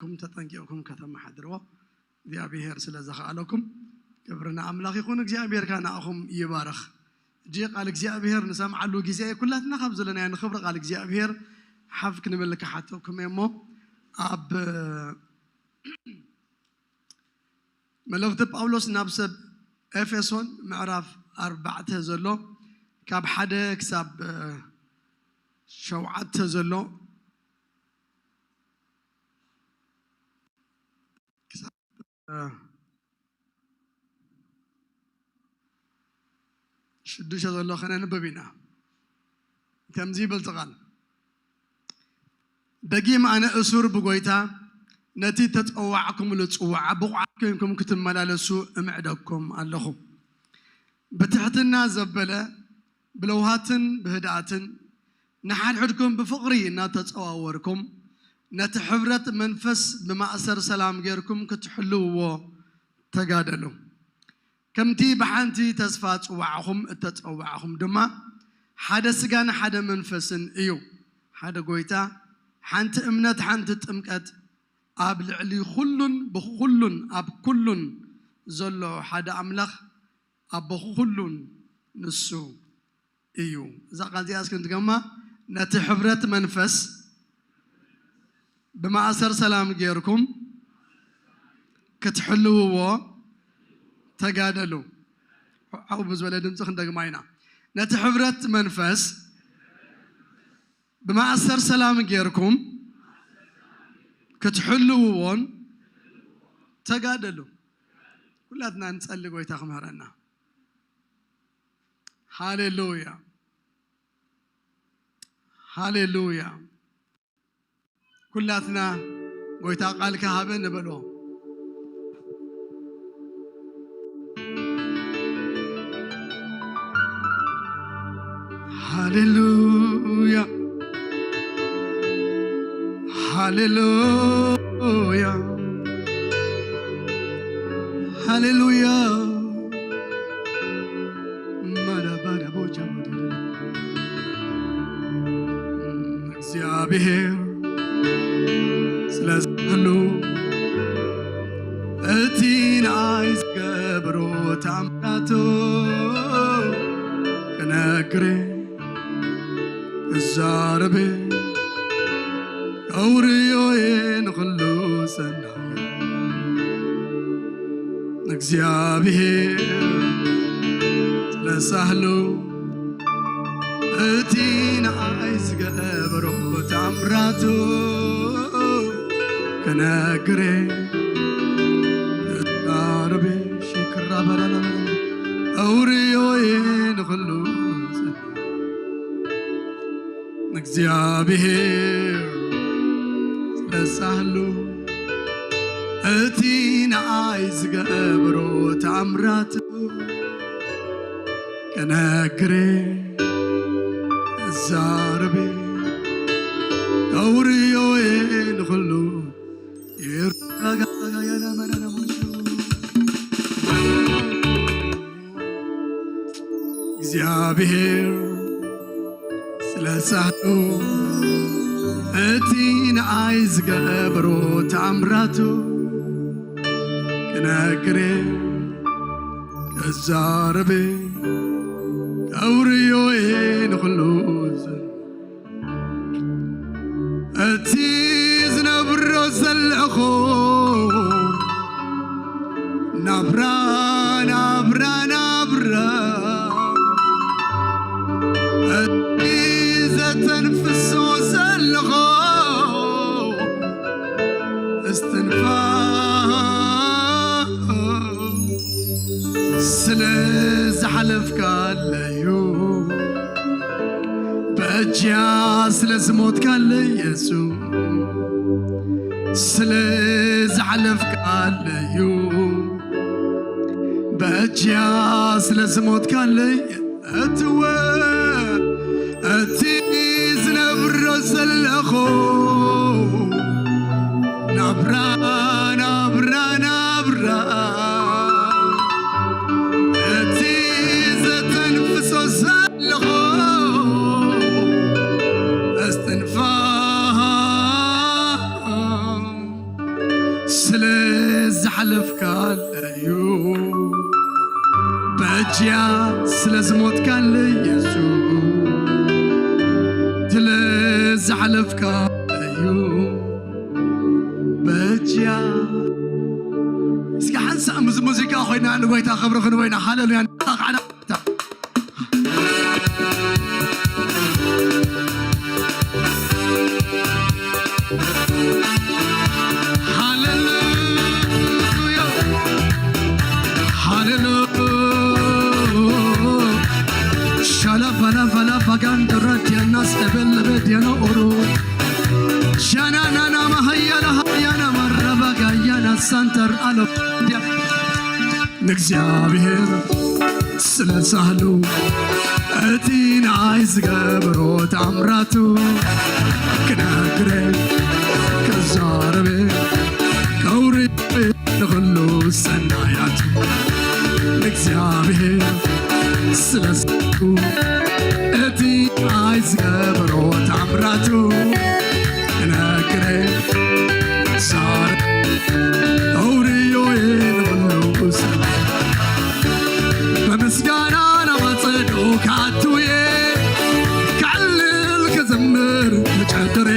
ኩም ተጠንቂቕኩም ከተመሓድርዎ እግዚኣብሔር ስለ ዘኽኣለኩም ክብሪ ንኣምላኽ ይኹን። እግዚኣብሔር ከኣ ንኣኹም ይባርኽ። ሕጂ ቃል እግዚኣብሔር ንሰምዓሉ ግዜ እዩ። ኩላትና ካብ ዘለናዮ ንኽብሪ ቃል እግዚኣብሔር ሓፍ ክንብል ክሓተኩም እየ እሞ ኣብ መልእኽቲ ጳውሎስ ናብ ሰብ ኤፌሶን ምዕራፍ ኣርባዕተ ዘሎ ካብ ሓደ ክሳብ ሸውዓተ ዘሎ ሽዱሽተ ዘሎ ከነንብብ ኢና። ከምዚ ይብል እቲ ቃል፣ ደጊም ኣነ እሱር ብጎይታ ነቲ ተጸዋዕኩምሉ ጽዋዓ ብቑዓት ኮይንኩም ክትመላለሱ እምዕደኩም ኣለኹ። ብትሕትና ዘበለ ብለውሃትን ብህድኣትን ንሓድሕድኩም ብፍቕሪ እናተጸዋወርኩም ነቲ ሕብረት መንፈስ ብማእሰር ሰላም ጌርኩም ክትሕልውዎ ተጋደሉ። ከምቲ ብሓንቲ ተስፋ ጽዋዕኹም እተጸዋዕኹም ድማ ሓደ ስጋን ሓደ መንፈስን እዩ። ሓደ ጎይታ፣ ሓንቲ እምነት፣ ሓንቲ ጥምቀት፣ ኣብ ልዕሊ ኩሉን ብኩሉን ኣብ ኩሉን ዘሎ ሓደ ኣምላኽ ኣቦ ኩሉን ንሱ እዩ። እዛ ቃል እዚኣ እስኪ ንድገማ። ነቲ ሕብረት መንፈስ ብማእሰር ሰላም ጌርኩም ክትሕልውዎ ተጋደሉ። ዓው ብዝበለ ድምፂ ክንደግማ ኢና። ነቲ ሕብረት መንፈስ ብማእሰር ሰላም ጌርኩም ክትሕልውዎን ተጋደሉ። ኩላትና ንጸሊ ጎይታ ክምህረና። ሃሌሉያ፣ ሃሌሉያ። ኩላትና ጎይታ ቃልካ ሃበ ንበሎ። ሃሌሉያ፣ ሃሌሉያ፣ ሃሌሉያ። ማዳባዳቦቻ፣ እግዚኣብሔር ስለ ዝህሉ እቲ ንኣይ ዝገብሮ ተኣምራቱ ክነግር ክዛረብ ከውርዮ እየ ንኹሉ ሰናይ እግዚኣብሔር ስለ ሳህሉ እቲ ንኣይ ዝገበሮ ተኣምራቱ ክነግር ክዛረብ ሽክራ በላላ ኣውርዮ እየ ንኹሉ እግዚኣብሔር ስለሳህሉ እቲ ንኣይ ዝገብሮ ተኣምራቱ ክነግር ክዛረብ ኣውርዮ እየ ንኹሉ ይረጋጋያና መናናሞቹ እግዚኣብሔር ስለ ሳህሉ እቲ ንኣይ ዝገብሮ ተኣምራቱ ክነግር ክዛረብ ከውርዮ እየ ንኹሉ እቲ ዝነብሮ ዘለኹ ናብራ ናብራ ናብራ እቲ ዘተንፍሶ ዘለኹ እስትንፋስ ስለ ዝሓለፍካለዩ በእጅያ ስለ ዝሞትካለይ የሱስ ስለ ዝሓለፍካለዩ በእጅያ ስለ ዝሞትካለይ እትወ እቲ ዝነብሮ ዘለኹ ናብራ ናብራ ናብራ እቲ ዘተንፍሶ ዘለኹ እስትንፋስ ስለ ዝሓለፍካለዩ በጃ ስለ ዝሞትካለይ የሱስ ስለ ዝሓለፍካለዩ በጃ እስኪ ሓንሳእ ምስ ሙዚቃ ኮይና ንጎይታ ክብሪ ክንበይና ሃለሉያ ንቃቃዕና ሃሌሉያ ሃሌሉያ ሻላፋላፋላፋ ጋንድራ ዲያናስ ኤበለበ ዲያና ኦሮ ሻናናና ማሃያና ሃያና ማረባ ጋያና ሳንተር ኣሎ ንእግዚኣብሔር ስለ ሳህሉ እቲ ንዓይ ዝገብሮ ተኣምራቱ ክነግረ ክዛረበ ከውሪ ንኹሉ ሰናያቱ ንእግዚኣብሔር ስለ ሳህሉ እቲ ንዓይ ዝገብሮ ተኣምራቱ ክነግረ ዛር ኣውርዮዬ ንቕሉስ ብምስጋና ናብ ኣጸዶ ካቱዬ ክዕልል ክዝምር ተጨድሬ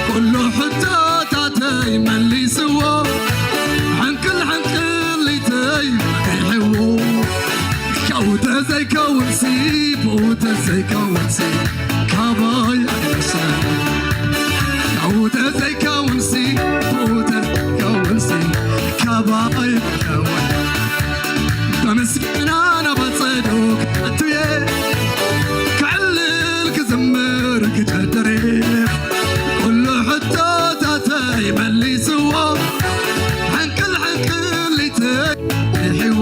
ኩሉ ሕቶታተይ መሊስዎ ሕንቅል ሕንቅሊተይ መሪሕዎ ካብኡ ተዘይከውንሲ ብኡ ተዘይከውንሲ ካባይ ኣይወሰን ካብኡ ተዘይከውንሲ ብኡ ተዘይከውንሲ ካባይ ኣይወሰን በምስጋና ናብ ኣጸዶ ክኣቱየ ክዕልል ክዝምር ክጨድሬ ኩሉ ሕቶታተይ መሊስዎ ሕንቅል ሕንቅሊተይ ሪሕዎ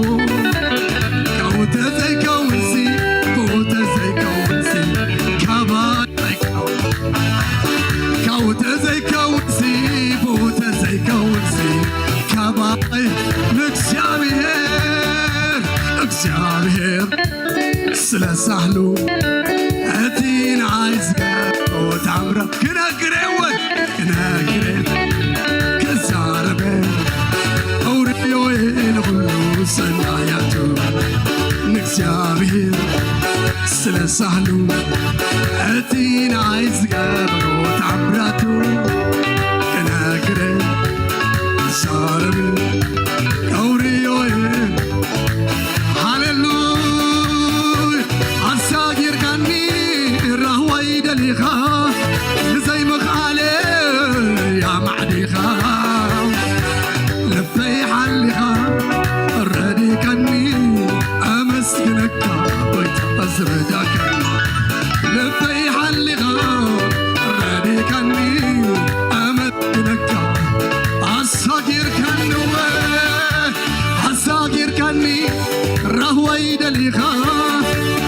ካብኡ ተዘይከውንሲ ብኡ ተዘይከውንሲ ካባይ ኣይከውን ካብኡ ተዘይከውንሲ ብኡ ተዘይከውንሲ ካባይ ንእግዚኣብሔር እግዚኣብሔር ስለ ሳህሉ እቲ ንዓይ ዝገብሮ ታምራት ክነግር እውን ክነግር ክዛረበ ኣውርዮ ንኹሉ ሰናያቱ ንእግዚኣብሔር ስለ ሳህሉ እቲ ንዓይ ዝገብሮ ታምራቱ ክነግር ክዛረብ ኣውርዮ ሃሌሉያ ኣሳጊርካኒ ራህዋይ ደሊኻ ንዘይምኽኣለ ያማዕዲኻ ልበይ ሓሊኻ ረዲካኒ ኣመስግነካ ጎይታ ኣዝረዳካ ልበይ ሓሊኻ ረዲካኒ ኣመስግነካ ኣሳጊርካኒ ወ ኣሳጊርካኒ ራህዋይ ደሊኻ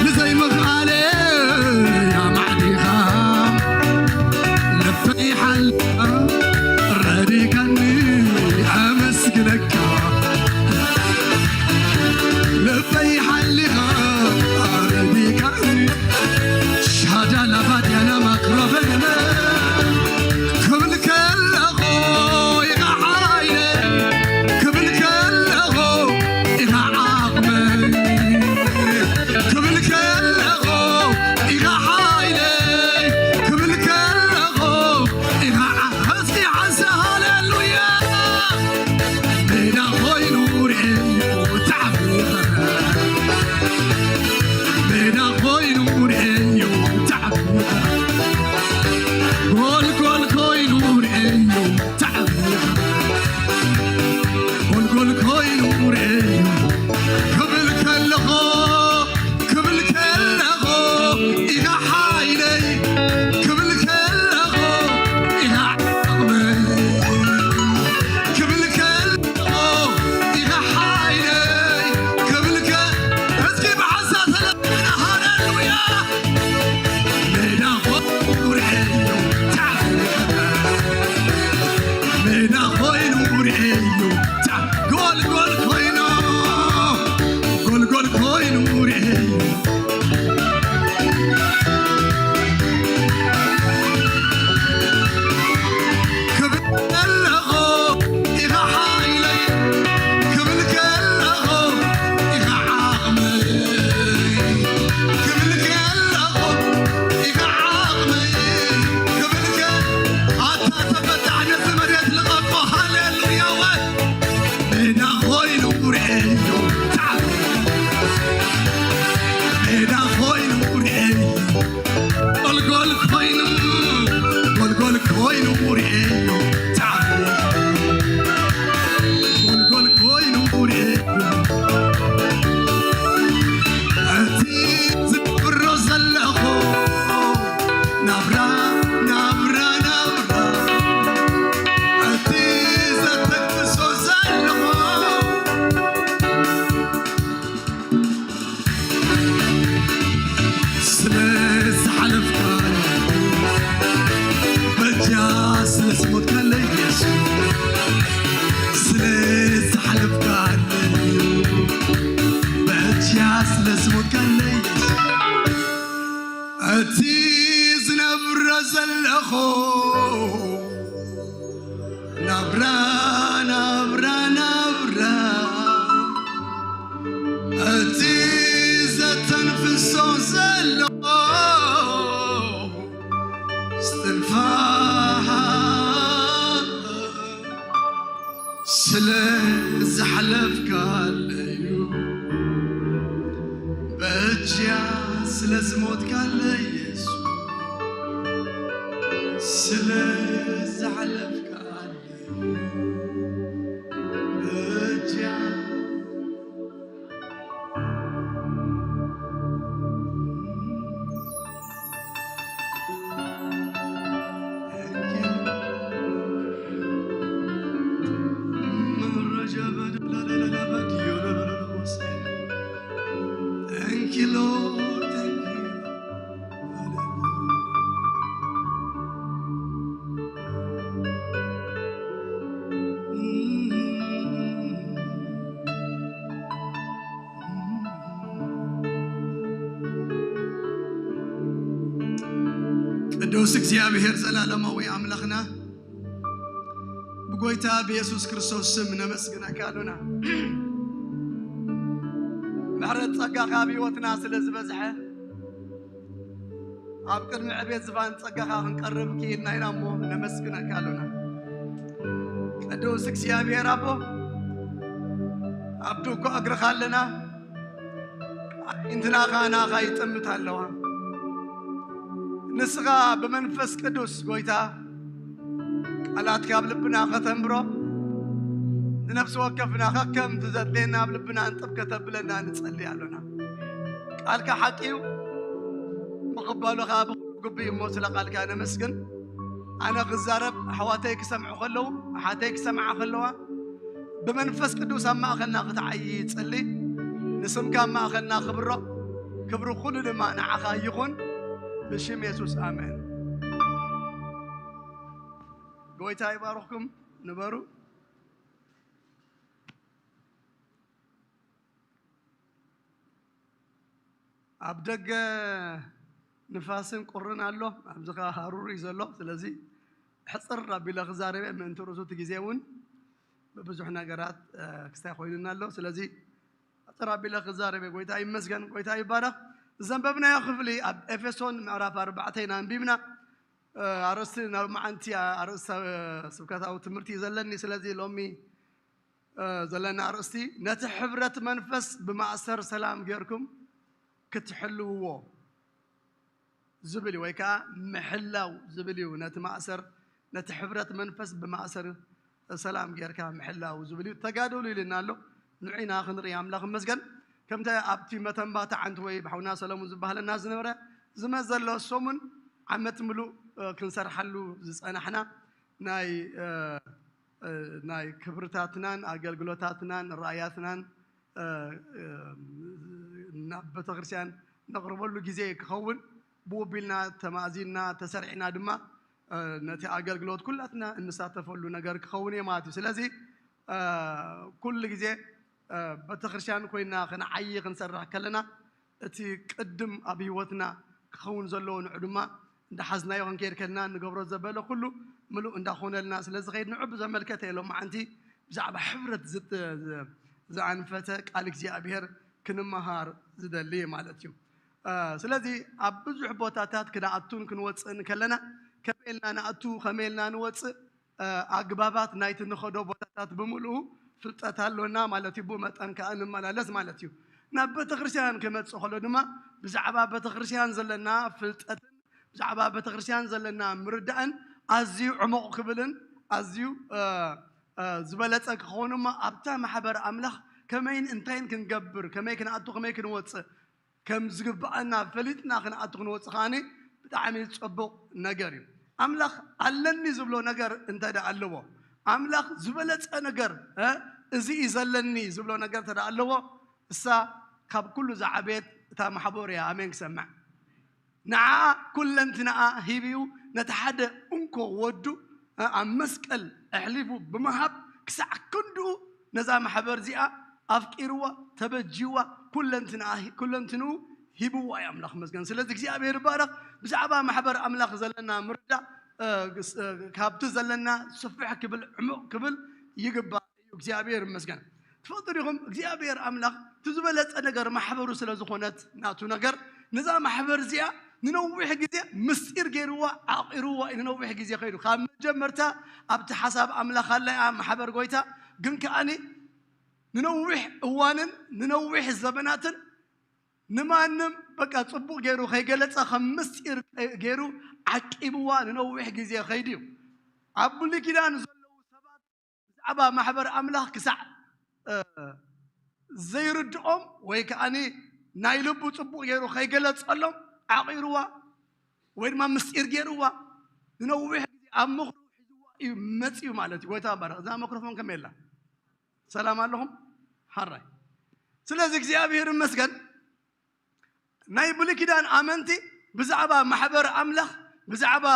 ንዘይምኽኣለ ያማዕዲኻ ልበይ ሓሊኻ ረዲካኒ ኣመስግነካ ልበይ ሓሊኻ ረዲካኒ ሻዳ ላባድያና ማክሮፈን ክብል ከለኹ ኢኻ ሓይለ ክብል ከለኹ ኢኻ ዓቕመይ ክብል ከለኹ ኢኻ ሓይለይ ክብል ከለኹ ኢኻ ዓቕመይ እስኪ ሓንሳ ሃሌሉያ ሜዳ ኮይኑ ርእዩ ተዓቢኸ ሜዳ ኮይኑ ርእዩ ተዓቢኸ ጎልጎል ኮይኑ ርእዩ ተዓቢኸ ጎልጎል ኮይኑ ርእዩ ክብል ከለኹ ክብል ከለኹ ኢኻ ሓይለይ ክብል ከለኹ ኢኻ ዓቕመይ ክብል ከለኹ ኢኻ ሓይለይ ክብል ከ እስኪ ብሓንሳብ ሰለስተ ሃሌሉያ ሜዳ ኮይኑ ርእዩ ሜዳ ኮይኑ ርእዩ ጎልጎል ኮይኑ ጎልጎል ኮይኑ ርእዩ ክብል ከለኹ ናብራ ናብራ ናብራ እቲ ዘተንፍሶ ዘሎ እስትንፋስ ስለ ዝሓለፍካለዩ በእጅያ ስለ ዝሞትካለይ የሱስ ስለ ዝሓለፍካለዩ በእጅያ Thank you, Lord. Thank you. ቅዱስ እግዚኣብሔር ዘላለማዊ ኣምላኽና ብጎይታ ብየሱስ ክርስቶስ ስም ነመስግነካ ኣሉና። ምሕረት ጸጋኻ ኣብ ህይወትና ስለ ዝበዝሐ ኣብ ቅድሚ ዕቤት ዝፋን ጸጋኻ ክንቀርብ ክኢልና ኢና እሞ ነመስግነካ ኣሉና። ቅዱስ እግዚኣብሔር ኣቦ ኣብ ድኮ እግርኻ ኣለና። ኣዒንትና ኸኣ ናኻ ይጥምት ኣለዋ። ንስኻ ብመንፈስ ቅዱስ ጎይታ ቃላትካ ኣብ ልብና ከተንብሮ ንነፍሲ ወከፍና ከከም ትዘድልየና ኣብ ልብና እንጥብ ከተብለና ንጸሊ ኣሎና። ቃልካ ሓቂ እዩ፣ ምቕባሉ ኸኣ ብኹሉ ግቡእ እዩ እሞ ስለ ቃልካ ነመስግን። ኣነ ክዛረብ ኣሕዋተይ ክሰምዑ ከለዉ ኣሓተይ ክሰምዓ ከለዋ ብመንፈስ ቅዱስ ኣብ ማእኸልና ክትዓዪ ይጽሊ። ንስምካ ኣብ ማእኸልና ክብሮ፣ ክብሪ ኩሉ ድማ ንዓኻ ይኹን። ብሽም የሱስ ኣሜን። ጎይታ ይባርኽኩም። ንበሩ። ኣብ ደገ ንፋስን ቁርን ኣሎ፣ ኣብዚ ኸኣ ሃሩር እዩ ዘሎ። ስለዚ ሕጽር ኣቢለ ክዛረበ ምእንቲ ርእሱ እቲ ግዜ እውን ብብዙሕ ነገራት ክስታይ ኮይኑና ኣሎ። ስለዚ ሕጽር ኣቢለ ክዛረበ። ጎይታ ይመስገን፣ ጎይታ ይባረኽ። ዘንበብናዮ ክፍሊ ኣብ ኤፌሶን ምዕራፍ ኣርባዕተ ኢና ኣንቢብና። ኣርእስቲ ናብ መዓንቲ ኣርእስቲ ስብከታዊ ትምህርቲ እዩ ዘለኒ። ስለዚ ሎሚ ዘለና ኣርእስቲ ነቲ ሕብረት መንፈስ ብማእሰር ሰላም ጌርኩም ክትሕልውዎ ዝብል እዩ፣ ወይ ከዓ ምሕላው ዝብል እዩ። ነቲ ማእሰር፣ ነቲ ሕብረት መንፈስ ብማእሰር ሰላም ጌርካ ምሕላው ዝብል እዩ። ተጋደሉ ኢልና ኣሎ። ንዑ ኢና ክንርኢ። ኣምላኽ ይመስገን። ከምቲ ኣብቲ መተንባታ ዓንት ወይ ብሓውና ሰለሙን ዝበሃለና ዝነበረ ዝመጽእ ዘሎ ሰሙን ዓመት ምሉእ ክንሰርሓሉ ዝጸናሕና ናይ ናይ ክብርታትናን ኣገልግሎታትናን ራእያትናን ናብ ቤተክርስትያን ነቕርበሉ ግዜ ክኸውን ብኡ ቢልና ተማእዚና ተሰሪዕና ድማ ነቲ ኣገልግሎት ኩላትና እንሳተፈሉ ነገር ክኸውን እየ ማለት እዩ። ስለዚ ኩሉ ግዜ ቤተክርስትያን ኮይና ክንዓይ ክንሰርሕ ከለና እቲ ቅድም ኣብ ህይወትና ክኸውን ዘለዎ ንዑ ድማ እንዳሓዝናዮ ክንከይድ ከለና ንገብሮ ዘበለ ኩሉ ምሉእ እንዳኾነልና ስለ ዝኸይድ ንዑ ብዘመልከተ ሎማዓንቲ ብዛዕባ ሕብረት ዝት- ዝ- ዝኣንፈተ ቃል እግዚኣብሔር ክንመሃር ዝደሊ ማለት እዩ። ስለዚ ኣብ ብዙሕ ቦታታት ክንኣቱን ክንወፅእን ከለና ከመይ ኢልና ንኣቱ ከመይ ኢልና ንወፅእ ኣግባባት ናይቲ ንኸዶ ቦታታት ብምልኡ ፍልጠት ኣሎና ማለት እዩ። ብኡ መጠን ከዓ ንመላለስ ማለት እዩ። ናብ ቤተክርስትያን ክመፅእ ከሎ ድማ ብዛዕባ ቤተክርስትያን ዘለና ፍልጠትን ብዛዕባ ቤተክርስትያን ዘለና ምርዳእን ኣዝዩ ዕሙቕ ክብልን ኣዝዩ ዝበለፀ ክኸውን እሞ ኣብታ ማሕበር ኣምላኽ ከመይን እንታይን ክንገብር ከመይ ክንኣቱ ከመይ ክንወፅእ ከም ዝግብኣና ፈሊጥና ክንኣቱ ክንወፅእ ከዓኒ ብጣዕሚ ፅቡቕ ነገር እዩ። ኣምላኽ ኣለኒ ዝብሎ ነገር እንተ ደኣ ኣለዎ፣ ኣምላኽ ዝበለፀ ነገር እ፣ እዚ እዩ ዘለኒ ዝብሎ ነገር እንተ ደኣ ኣለዎ፣ እሳ ካብ ኩሉ ዝዓበየት እታ ማሕበር እያ። ኣሜን ክሰምዕ። ንዓኣ ኩለንትናኣ ሂብዩ ነቲ ሓደ እንኮ ወዱ ኣብ መስቀል ኣሕሊፉ ብምሃብ ክሳዕ ክንድኡ ነዛ ማሕበር እዚኣ ኣፍቂርዋ፣ ተበጅይዋ፣ ኩለንትንኡ ሂብዋ እዩ ኣምላኽ መስገን። ስለዚ እግዚኣብሔር ይባረኽ። ብዛዕባ ማሕበር ኣምላኽ ዘለና ምርዳእ እ፣ ስ-፣ እ፣ ካብቲ ዘለና ስፍሕ ክብል ዕሙቕ ክብል ይግባእ እዩ። እግዚኣብሔር ይመስገን። ትፈልጡ ዲኹም እግዚኣብሔር ኣምላኽ እቲ ዝበለጸ ነገር ማሕበሩ ስለ ዝኾነት ናቱ ነገር ነዛ ማሕበር እዚኣ ንነዊሕ ግዜ ምስጢር ገይርዋ ዓቂርዋ እዩ። ንነዊሕ ግዜ ከይዱ ካብ መጀመርታ ኣብቲ ሓሳብ ኣምላኽ ኣላ እያ ማሕበር ጎይታ። ግን ከኣኒ ንነዊሕ እዋንን ንነዊሕ ዘመናትን ንማንም በቃ ጽቡቕ ገይሩ ከይገለጸ ከም ምስጢር ገይሩ ዓቂብዋ ንነዊሕ ግዜ ከይዱ እዩ። ኣብ ብሉይ ኪዳን ዘለዉ ሰባት ብዛዕባ ማሕበር ኣምላኽ ክሳዕ እ፣ ዘይርድኦም ወይ ከኣኒ ናይ ልቡ ጽቡቕ ገይሩ ከይገለጸሎም ዓቒርዋ ወይ ድማ ምስጢር ገይርዋ ንነዊሕ ግዜ ኣብ ምኽሩ ሒዝዋ እዩ መጺኡ ማለት እዩ። ጎይታ ባረኽ። እዛ መክሮፎን ከመይ ኣላ? ሰላም ኣለኹም? ሓራይ። ስለዚ እግዚኣብሔር ይመስገን። ናይ ብሉይ ኪዳን ኣመንቲ ብዛዕባ ማሕበር ኣምላኽ፣ ብዛዕባ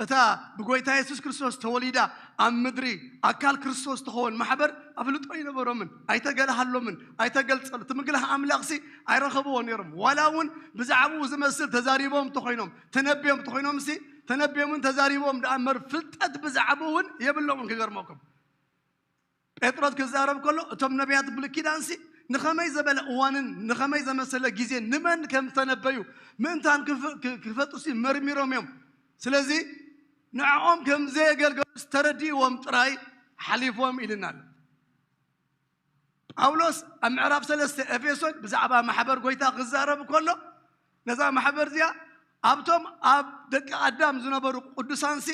እታ ብጎይታ የሱስ ክርስቶስ ተወሊዳ ኣብ ምድሪ ኣካል ክርስቶስ ትኸውን ማሕበር ኣፍልጦ ኣይነበሮምን፣ ኣይተገለሃሎምን፣ ኣይተገልጸሉ። እቲ ምግላህ ኣምላኽሲ ኣይረኸብዎ ነይሮም። ዋላ እውን ብዛዕባኡ ዝመስል ተዛሪቦም ተኾይኖም፣ ተነብዮም ተኾይኖምሲ፣ ተነብዮምን ተዛሪቦም ደኣ እምበር ፍልጠት ብዛዕባኡ እውን የብሎምን። ክገርመኩም ጴጥሮስ ክዛረብ ከሎ እቶም ነቢያት ብሉይ ኪዳንሲ ንኸመይ ዘበለ እዋንን ንኸመይ ዘመሰለ ግዜ ንመን ከም ዝተነበዩ ምእንታን ክፍ-፣ ክ-፣ ክፈጡሲ መርሚሮም እዮም። ስለዚ ንዕኦም ከም ዘየገልገሉስ ተረዲእዎም ጥራይ ሓሊፎም ኢልና ኣሎ። ጳውሎስ ኣብ ምዕራፍ ሰለስተ ኤፌሶን ብዛዕባ ማሕበር ጎይታ ክዛረብ ከሎ ነዛ ማሕበር እዚኣ ኣብቶም ኣብ ደቂ ኣዳም ዝነበሩ ቅዱሳንሲ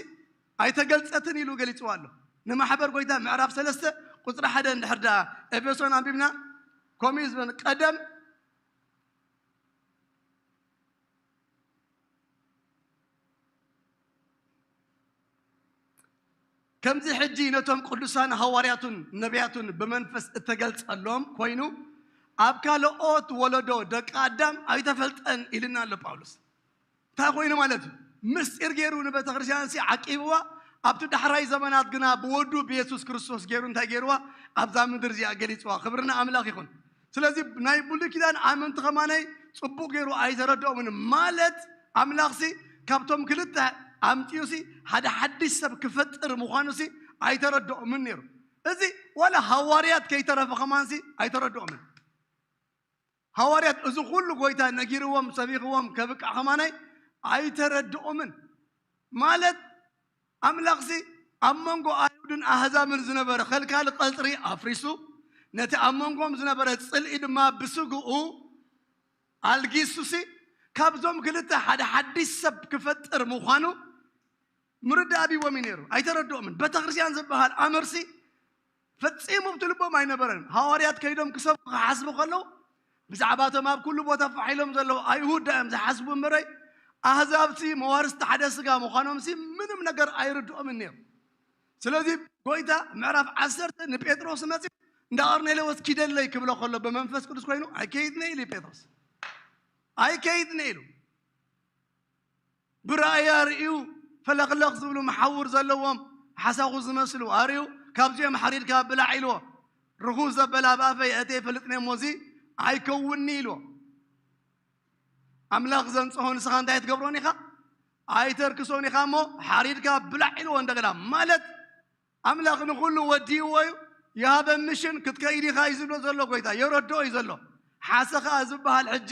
ኣይተገልጸትን ኢሉ ገሊጽዋ ኣሎ። ንማሕበር ጎይታ ምዕራፍ ሰለስተ ቁጽሪ ሓደ እንድሕር ደኣ ኤፌሶን ኣንቢብና ከምኡ እዩ ዝበል። ቀደም ከምዚ ሕጂ ነቶም ቅዱሳን ሃዋርያቱን ነቢያቱን ብመንፈስ እተገልጸሎም ኮይኑ ኣብ ካልኦት ወለዶ ደቂ ኣዳም ኣይተፈልጠን ኢልና ኣሎ ጳውሎስ። እንታይ ኮይኑ ማለት እዩ? ምስጢር ገይሩ ንቤተ ክርስቲያን ሲ ዓቂብዋ፣ ኣብቲ ዳሕራይ ዘመናት ግና ብወዱ ብየሱስ ክርስቶስ ገይሩ እንታይ ገይርዋ? ኣብዛ ምድር እዚኣ ገሊጽዋ። ክብርና ኣምላኽ ይኹን። ስለዚ ናይ ብሉይ ኪዳን ኣመንቲ ከማናይ ጽቡቕ ገይሩ ኣይተረድኦምን ማለት ኣምላኽሲ ካብቶም ክልተ ኣምጺኡሲ ሓደ ሓድሽ ሰብ ክፈጥር ምዃኑሲ ኣይተረድኦምን ነይሩ። እዚ ዋላ ሃዋርያት ከይተረፈ ከማንሲ ኣይተረድኦምን። ሃዋርያት እዚ ኩሉ ጎይታ ነጊርዎም ሰቢኽዎም ከብቅዕ ከማናይ ኣይተረድኦምን። ማለት ኣምላኽሲ ኣብ መንጎ ኣይሁድን ኣህዛብን ዝነበረ ኸልካሊ ቐጽሪ ኣፍሪሱ ነቲ ኣብ መንጎም ዝነበረ ጽልኢ ድማ ብስግኡ ኣልጊሱሲ ካብዞም ክልተ ሓደ ሓድሽ ሰብ ክፈጥር ምዃኑ ምርዳእ ኣቢዎም እዩ ነይሩ። ኣይተረድኦምን። ቤተክርስትያን ዝበሃል ኣምርሲ ፈጺሙ ኣብቲ ልቦም ኣይነበረን። ሃዋርያት ከይዶም ክሰብኩ ክሓስቡ ከለዉ ብዛዕባ እቶም ኣብ ኩሉ ቦታ ፋሕ ኢሎም ዘለዉ ኣይሁድ ዳ እዮም ዝሓስቡ እምበረይ ኣህዛብሲ መዋርስቲ ሓደ ስጋ ምዃኖምሲ ምንም ነገር ኣይርድኦምን ነይሩ። ስለዚ ጎይታ ምዕራፍ ዓሰርተ ንጴጥሮስ መጺኡ እንዳ ቀርኔሌዎስ ኪደለይ ክብሎ ከሎ ብመንፈስ ቅዱስ ኮይኑ ኣይከይድነ ኢሉ ጴጥሮስ ኣይከይድነ ኢሉ ብራእያ ርእዩ ፈለኽለኽ ዝብሉ መሓውር ዘለዎም ሓሳኹ ዝመስሉ ኣርእዩ ካብዚኦም ሓሪድካ ብላዕ ኢልዎ። ርኹስ ዘበለ ኣብ ኣፈይ ኣእትየ ፈልጥኒ እሞ እዚ ኣይከውንኒ ኢልዎ። ኣምላኽ ዘንጽሆ ንስኻ እንታይ ትገብሮን ኢኻ? ኣይተርክሶን ኢኻ እሞ ሓሪድካ ብላዕ ኢልዎ። እንደገና ማለት ኣምላኽ ንኹሉ ወዲእዎ እዩ። የሃበኒ ሽን ክትከይድ ኢኻ እዩ ዝብሎ ዘሎ ጎይታ። የረድኦ እዩ ዘሎ። ሓሰኻ ዝበሃል ሕጂ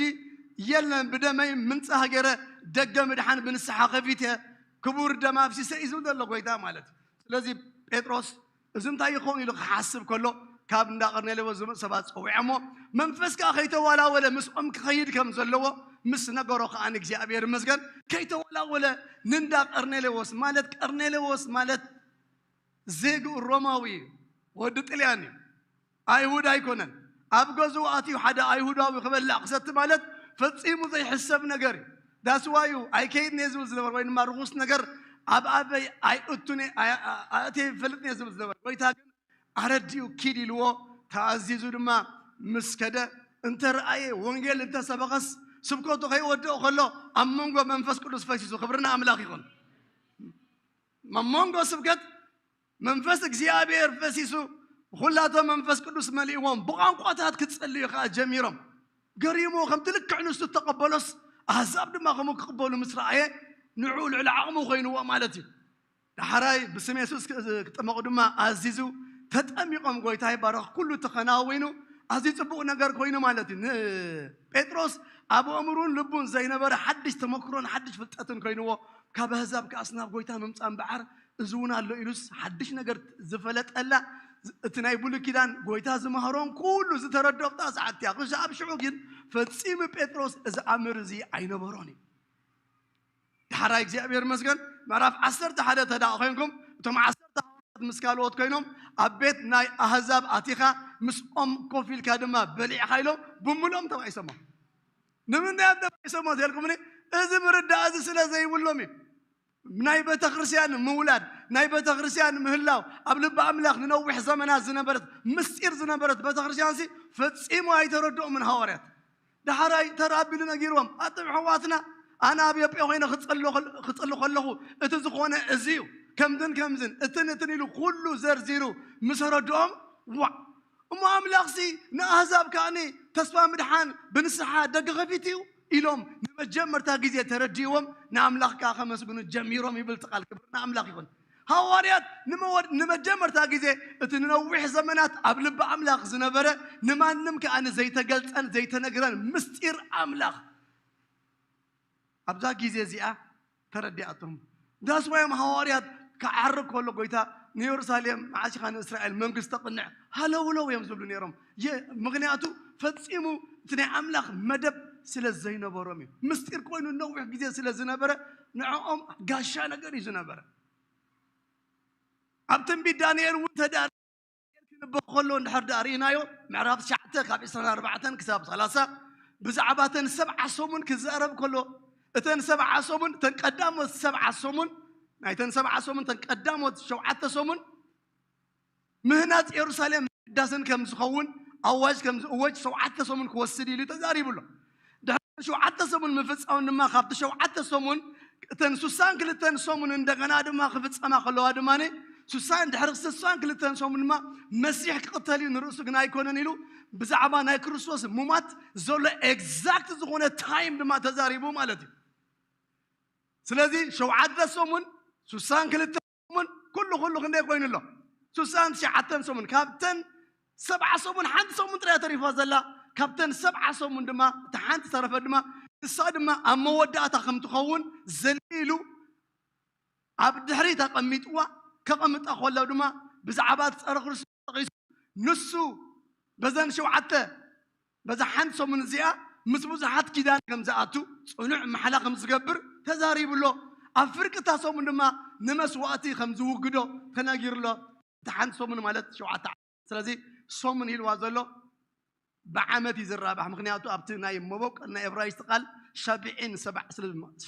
የለን። ብደመይ ምንጻህ ገይረ ደገ ምድሓን ብንስሓ ከፊተ ክቡር ደም ኣፍሲሰ እዩ ዝብል ዘሎ ጎይታ ማለት እዩ። ስለዚ ጴጥሮስ እዚ እንታይ ይኸውን ኢሉ ክሓስብ ከሎ ካብ እንዳ ቀርኔሌዎስ ዝመፁ ሰባት ፀዊዖሞ መንፈስ ከዓ ከይተዋላወለ ምስኦም ክኸይድ ከም ዘለዎ ምስ ነገሮ ከዓ እግዚኣብሔር ይመስገን ከይተዋላወለ ንእንዳ ቀርኔሌዎስ ማለት ቀርኔሌዎስ ማለት ዜግኡ ሮማዊ እዩ፣ ወዲ ጥልያን እዩ፣ ኣይሁድ ኣይኮነን። ኣብ ገዝኡ ኣትዩ ሓደ ኣይሁዳዊ ክበልዕ ክሰቲ ማለት ፈጺሙ ዘይሕሰብ ነገር እዩ። ዳስዋዩ ኣይከይድን እየ ዝብል ዝነበረ ወይ ድማ ርኹስ ነገር ኣብ ኣፈይ ኣይእቱን እየ፣ ኣይ- ኣእትየ ይፈልጥን እየ ዝብል ዝነበረ። ጎይታ ግን ኣረዲኡ ኪድ ኢልዎ፣ ተኣዚዙ ድማ ምስ ከደ እንተ ረኣየ፣ ወንጌል እንተ ሰበኸስ ስብከቱ ከይወድኦ ከሎ ኣብ መንጎ መንፈስ ቅዱስ ፈሲሱ። ክብሪ ንኣምላኽ ይኹን። ኣብ መንጎ ስብከት መንፈስ እግዚኣብሔር ፈሲሱ ኩላቶም መንፈስ ቅዱስ መሊእዎም ብቋንቋታት ክጸልዩ ከኣ ጀሚሮም። ገሪሙ ከምቲ ልክዕ ንሱ እተቐበሎስ ኣህዛብ ድማ ከምኡ ክቕበሉ ምስ ረኣየ ንዕኡ ልዕሊ ዓቕሙ ኮይንዎ ማለት እዩ። ዳሕራይ ብስም የሱስ ክጥመቑ ድማ ኣዚዙ፣ ተጠሚቖም። ጎይታ ይባረኽ። ኩሉ ተኸናዊኑ፣ ኣዝዩ ጽቡቕ ነገር ኮይኑ ማለት እዩ። ንጴጥሮስ ኣብ ኣእምሩን ልቡን ዘይነበረ ሓድሽ ተመክሮን ሓድሽ ፍልጠትን ኮይንዎ፣ ካብ ኣህዛብ ከኣስ ናብ ጎይታ ምምጻእ እምበኣር እዚ እውን ኣሎ ኢሉስ ሓድሽ ነገር ዝፈለጠላ፣ እቲ ናይ ብሉይ ኪዳን ጎይታ ዝመሃሮን ኩሉ ዝተረድኦ ኣብታ ሰዓት እያ። ክሳብ ሽዑ ግን ፈጺሙ ጴጥሮስ እዚ ኣምር እዚ ኣይነበሮን እዩ። ዳሕራይ እግዚኣብሔር ይመስገን ምዕራፍ ዓሰርተ ሓደ ተደኣ ኮይንኩም እቶም ዓሰርተ ሃዋርያት ምስ ካልኦት ኮይኖም ኣብ ቤት ናይ ኣህዛብ ኣቲኻ ምስኦም ኮፍ ኢልካ ድማ በሊዕኻ ኢሎም ብምልኦም ተባኢሶሞም። ንምንታይ እዮም ተባኢሶሞ ተልኩምኒ? እዚ ምርዳእ እዚ ስለ ዘይብሎም እዩ። ናይ ቤተ ክርስቲያን ምውላድ፣ ናይ ቤተ ክርስቲያን ምህላው፣ ኣብ ልቢ ኣምላኽ ንነዊሕ ዘመናት ዝነበረት ምስጢር ዝነበረት ቤተ ክርስቲያን ሲ ፈጺሙ ኣይተረድኦምን ሃዋርያት። ዳሕራይ ተራቢሉ ነጊርዎም፣ ኣቶም ኣሕዋትና ኣነ ኣብ ኢትዮጵያ ኮይነ ክጽሊ ከለኹ እቲ ዝኾነ እዚ እዩ፣ ከምዝን ከምዝን እትን እትን ኢሉ ኩሉ ዘርዚሩ ምስ ረድኦም፣ ዋዕ እሞ ኣምላኽሲ ንኣህዛብ ከኣኒ ተስፋ ምድሓን ብንስሓ ደገ ከፊት እዩ ኢሎም ንመጀመርታ ግዜ ተረዲእዎም ንኣምላኽ ከኣ ከመስግኑ ጀሚሮም ይብል እቲ ቃል። ክብሪ ንኣምላኽ ይኹን። ሃዋርያት ንመጀመርታ ግዜ እቲ ንነዊሕ ዘመናት ኣብ ልቢ ኣምላኽ ዝነበረ ንማንም ከኣ ዘይተገልጸን ዘይተነግረን ምስጢር ኣምላኽ ኣብዛ ግዜ እዚኣ ተረዲኣቶም። ዳስዋዮም ሃዋርያት ክዓርግ ከሎ ጎይታ ንየሩሳሌም መዓስ ኢኻ ንእስራኤል መንግስቲ ተቕንዕ ሃለውለው እዮም ዝብሉ ነይሮም። ምክንያቱ ፈጺሙ እቲ ናይ ኣምላኽ መደብ ስለ ዘይነበሮም እዩ። ምስጢር ኮይኑ ነዊሕ ግዜ ስለ ዝነበረ ንዕኦም ጋሻ ነገር እዩ ዝነበረ። ኣብ ትንቢት ዳንኤል እውን ተዳ ክንበ ከሎ እንድሕር ደኣ ርኢናዮ ምዕራፍ ትሽዓተ ካብ ዕስራን ኣርባዕተን ክሳብ ሰላሳ ብዛዕባ እተን ሰብዓ ሰሙን ክዛረብ ከሎ እተን ሰብዓ ሰሙን እተን ቀዳሞት ሰብዓ ሰሙን ናይተን ሰብዓ ሰሙን እተን ቀዳሞት ሸውዓተ ሰሙን ምህናጽ የሩሳሌም ምሕዳስን ከም ዝኸውን ኣዋጅ ከም ዝእወጅ ሸውዓተ ሰሙን ክወስድ ኢሉ ተዛሪቡ ኣሎ። ድሕሪ ሸውዓተ ሰሙን ምፍጻሙ ድማ ካብቲ ሸውዓተ ሰሙን እተን ሱሳን ክልተን ሰሙን እንደገና ድማ ክፍጸማ ከለዋ ድማ ሱሳን ድሕሪ ሱሳን ክልተን ሰሙን ድማ መሲሕ ክቕተል እዩ ንርእሱ ግን ኣይኮነን ኢሉ ብዛዕባ ናይ ክርስቶስ ሙማት ዘሎ ኤግዛክት ዝኾነ ታይም ድማ ተዛሪቡ ማለት እዩ። ስለዚ ሸውዓተ ሰሙን ሱሳን ክልተ ሰሙን ኩሉ ኩሉ ክንደይ ኮይኑ ኣሎ? ሱሳን ትሽዓተን ሰሙን ካብተን ሰብዓ ሰሙን ሓንቲ ሰሙን ጥራይ ተሪፋ ዘላ ካብተን ሰብዓ ሰሙን ድማ እታ ሓንቲ ተረፈ ድማ ንሳ ድማ ኣብ መወዳእታ ከም ትኸውን ዘልኢሉ ኣብ ድሕሪት ኣቐሚጥዋ ከቐምጣ ከሎ ድማ ብዛዕባ እቲ ጸረ ክርስቶስ ጠቒሱ ንሱ በዘን ሸውዓተ በዛ ሓንቲ ሰሙን እዚኣ ምስ ብዙሓት ኪዳን ከም ዝኣቱ ጽኑዕ ማሕላ ከም ዝገብር ተዛሪቡ ኣሎ። ኣብ ፍርቂ እታ ሰሙን ድማ ንመስዋእቲ ከም ዝውግዶ ተነጊሩ ኣሎ። እታ ሓንቲ ሰሙን ማለት ሸውዓተ ዓመት። ስለዚ ሰሙን ኢልዋ ዘሎ ብዓመት እዩ ዝራባሕ። ምክንያቱ ኣብቲ ናይ መበቆል ናይ እብራይስጥ ቃል ሸብዒን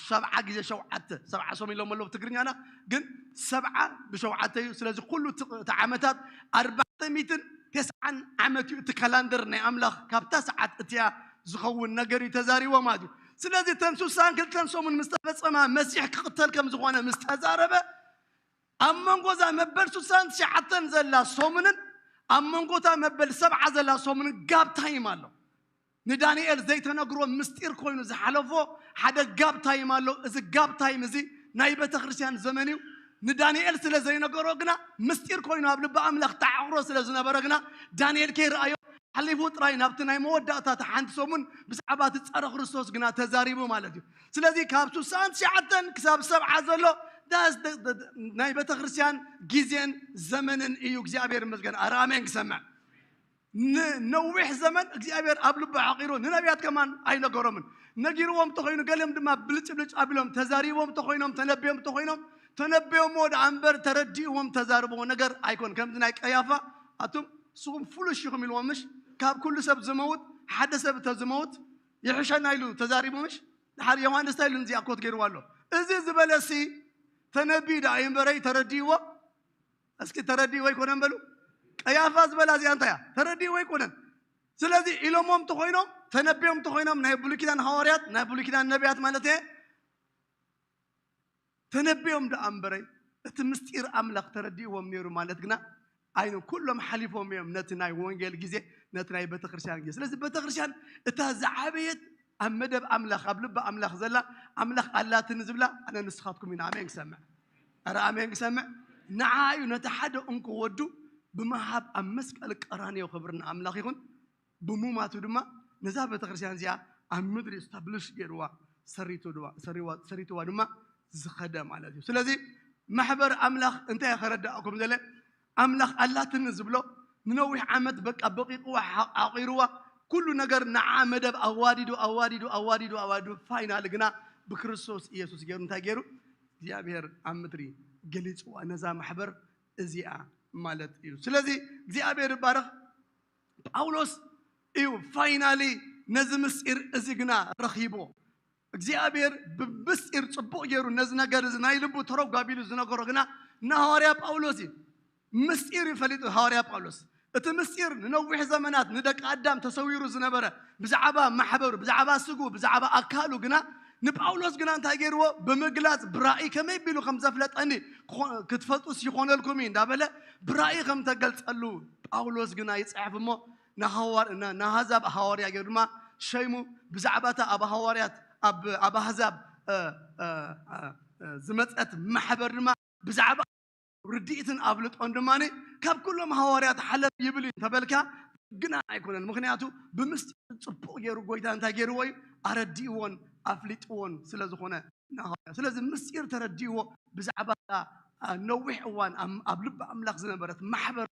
ሰብዓ ግዜ ሸውዓተ ሰብዓ ሰሙን ኢሎም ኣለዉ ትግርኛና ግን ሰብዓ ብሸውዓተ እዩ። ስለዚ ኩሉ እቲ ዓመታት ኣርባዕተ ሚእትን ተስዓን ዓመት እዩ እቲ ካላንደር ናይ ኣምላኽ ካብታ ሰዓት እቲያ ዝኸውን ነገር እዩ ተዛሪቦ ማለት እዩ። ስለዚ እተን ሱሳን ክልተን ሰሙን ምስ ተፈጸማ መሲሕ ክቕተል ከም ዝኾነ ምስ ተዛረበ ኣብ መንጎ እዛ መበል ሱሳን ትሽዓተን ዘላ ሰሙንን ኣብ መንጎታ መበል ሰብዓ ዘላ ሰሙንን ጋብ ታይም ኣሎ። ንዳንኤል ዘይተነግሮ ምስጢር ኮይኑ ዝሓለፎ ሓደ ጋብ ታይም ኣሎ። እዚ ጋብ ታይም እዚ ናይ ቤተ ክርስቲያን ዘመን እዩ። ንዳንኤል ስለ ዘይነገሮ ግና ምስጢር ኮይኑ ኣብ ልቢ ኣምላኽ ተዓቑሮ ስለ ዝነበረ ግና ዳንኤል ከይረኣዮ ሓሊፉ ጥራይ ናብቲ ናይ መወዳእታ እቲ ሓንቲ ሰሙን ብዛዕባ እቲ ጸረ ክርስቶስ ግና ተዛሪቡ ማለት እዩ። ስለዚ ካብ ሱሳን ትሽዓተን ክሳብ ሰብዓ ዘሎ ናይ ቤተ ክርስቲያን ግዜን ዘመንን እዩ። እግዚኣብሔር ይመስገን። ኣረ ኣሜን ክሰምዕ ንነዊሕ ዘመን እግዚኣብሔር ኣብ ልቡ ዓቂሩ ንነቢያት ከማን ኣይነገሮምን። ነጊርዎም ተኮይኑ ገሊኦም ድማ ብልጭ ብልጭ ኣቢሎም ተዛሪቦም ተኮይኖም ተነቢዮም ተኮይኖም ተነቢዮሞ ደኣ እምበር ተረዲእዎም ተዛርብዎ ነገር ኣይኮን። ከምዚ ናይ ቀያፋ ኣቱም ንስኹም ፍሉሽ ኢኹም ኢልዎም ምሽ ካብ ኩሉ ሰብ ዝመውት ሓደ ሰብ እተ ዝመውት ይሕሸና ኢሉ ተዛሪቡ ምሽ ድሓር ዮሃንስ እንታይ ኢሉ እዚኣ ኮት ገይርዋ ኣሎ። እዚ ዝበለሲ ተነቢዩ ደኣ ይንበረይ ተረዲእዎ እስኪ ተረዲእዎ ኣይኮነን በሉ። ቀያፋ ዝበላ እዚኣ እንታይ እያ? ተረዲእዎ ኣይኮነን። ስለዚ ኢሎሞም ተኾይኖም ተነቢዮም ተኾይኖም ናይ ብሉይ ኪዳን ሃዋርያት ናይ ብሉይ ኪዳን ነቢያት ማለት እየ ተነቢዮም ደኣ እምበረይ እቲ ምስጢር ኣምላኽ ተረዲእዎም ነይሩ ማለት ግና ኣይኑ ኩሎም ሓሊፎም እዮም ነቲ ናይ ወንጌል ግዜ ነቲ ናይ ቤተክርስትያን ግዜ። ስለዚ ቤተክርስትያን እታ ዝዓበየት ኣብ መደብ ኣምላኽ ኣብ ልቢ ኣምላኽ ዘላ ኣምላኽ ኣላትኒ ዝብላ ኣነ ንስኻትኩም ኢና። ኣሜን ክሰምዕ ኧረ ኣሜን ክሰምዕ። ንዓ እዩ ነቲ ሓደ እንኮ ወዱ ብምሃብ ኣብ መስቀል ቀራንዮ ክብሪ ንኣምላኽ ይኹን። ብሙማቱ ድማ ነዛ ቤተክርስትያን እዚኣ ኣብ ምድሪ ስታብሊሽ ገይርዋ፣ ሰሪቱ ድማ- ሰሪዋ- ሰሪትዋ ድማ ዝኸደ ማለት እዩ። ስለዚ ማሕበር ኣምላኽ እንታይ ከረዳእኩም ዘለ ኣምላኽ ኣላትኒ ዝብሎ ንነዊሕ ዓመት በቃ በቂቕዋ ሓ- ዓቂርዋ ኩሉ ነገር ንዓ መደብ ኣዋዲዱ ኣዋዲዱ ኣዋዲዱ ኣዋዲዱ ፋይናል ግና ብክርስቶስ ኢየሱስ ገይሩ እንታይ ገይሩ እግዚኣብሔር ኣብ ምድሪ ገሊፅዋ ነዛ ማሕበር እዚኣ ማለት እዩ። ስለዚ እግዚኣብሔር ይባረኽ። ጳውሎስ እዩ ፋይናሊ ነዚ ምስጢር እዚ ግና ረኺቦ እግዚኣብሔር ብምስጢር ጽቡቕ ገይሩ ነዚ ነገር እዚ ናይ ልቡ ተረጓቢሉ ዝነገሮ ግና ንሃዋርያ ጳውሎስ እዩ። ምስጢር እዩ ፈሊጡ ሃዋርያ ጳውሎስ። እቲ ምስጢር ንነዊሕ ዘመናት ንደቂ ኣዳም ተሰዊሩ ዝነበረ ብዛዕባ ማሕበሩ፣ ብዛዕባ ስጉ፣ ብዛዕባ ኣካሉ ግና ንጳውሎስ ግና እንታይ ገይርዎ? ብምግላጽ ብራእይ ከመይ ቢሉ ከም ዘፍለጠኒ ክትፈልጡስ ይኾነልኩም እዩ እንዳበለ ብራእይ ከም ተገልጸሉ ጳውሎስ ግና ይጽሕፍ እሞ ንሃዋር- ን- ንኣህዛብ ሃዋርያ ገይሩ ድማ ሸይሙ ብዛዕባ እታ ኣብ ሃዋርያት ኣብ ኣብ ኣህዛብ እ፣ እ፣ እ፣ እ፣ ዝመፀት ማሕበር ድማ ብዛዕባ ርድኢትን ኣፍልጦን ድማ ካብ ኩሎም ሃዋርያት ሓለፍ ይብል እዩ እንተበልካ ግና ኣይኮነን። ምክንያቱ ብምስጢር ፅቡቕ ገይሩ ጎይታ እንታይ ገይርዎ እዩ? ኣረዲእዎን ኣፍሊጥዎን ስለ ዝኾነ ንሃዋርያ። ስለዚ ምስጢር ተረዲእዎ ብዛዕባ እታ፣ እ፣ ነዊሕ እዋን ኣብ ኣብ ልቢ ኣምላኽ ዝነበረት ማሕበር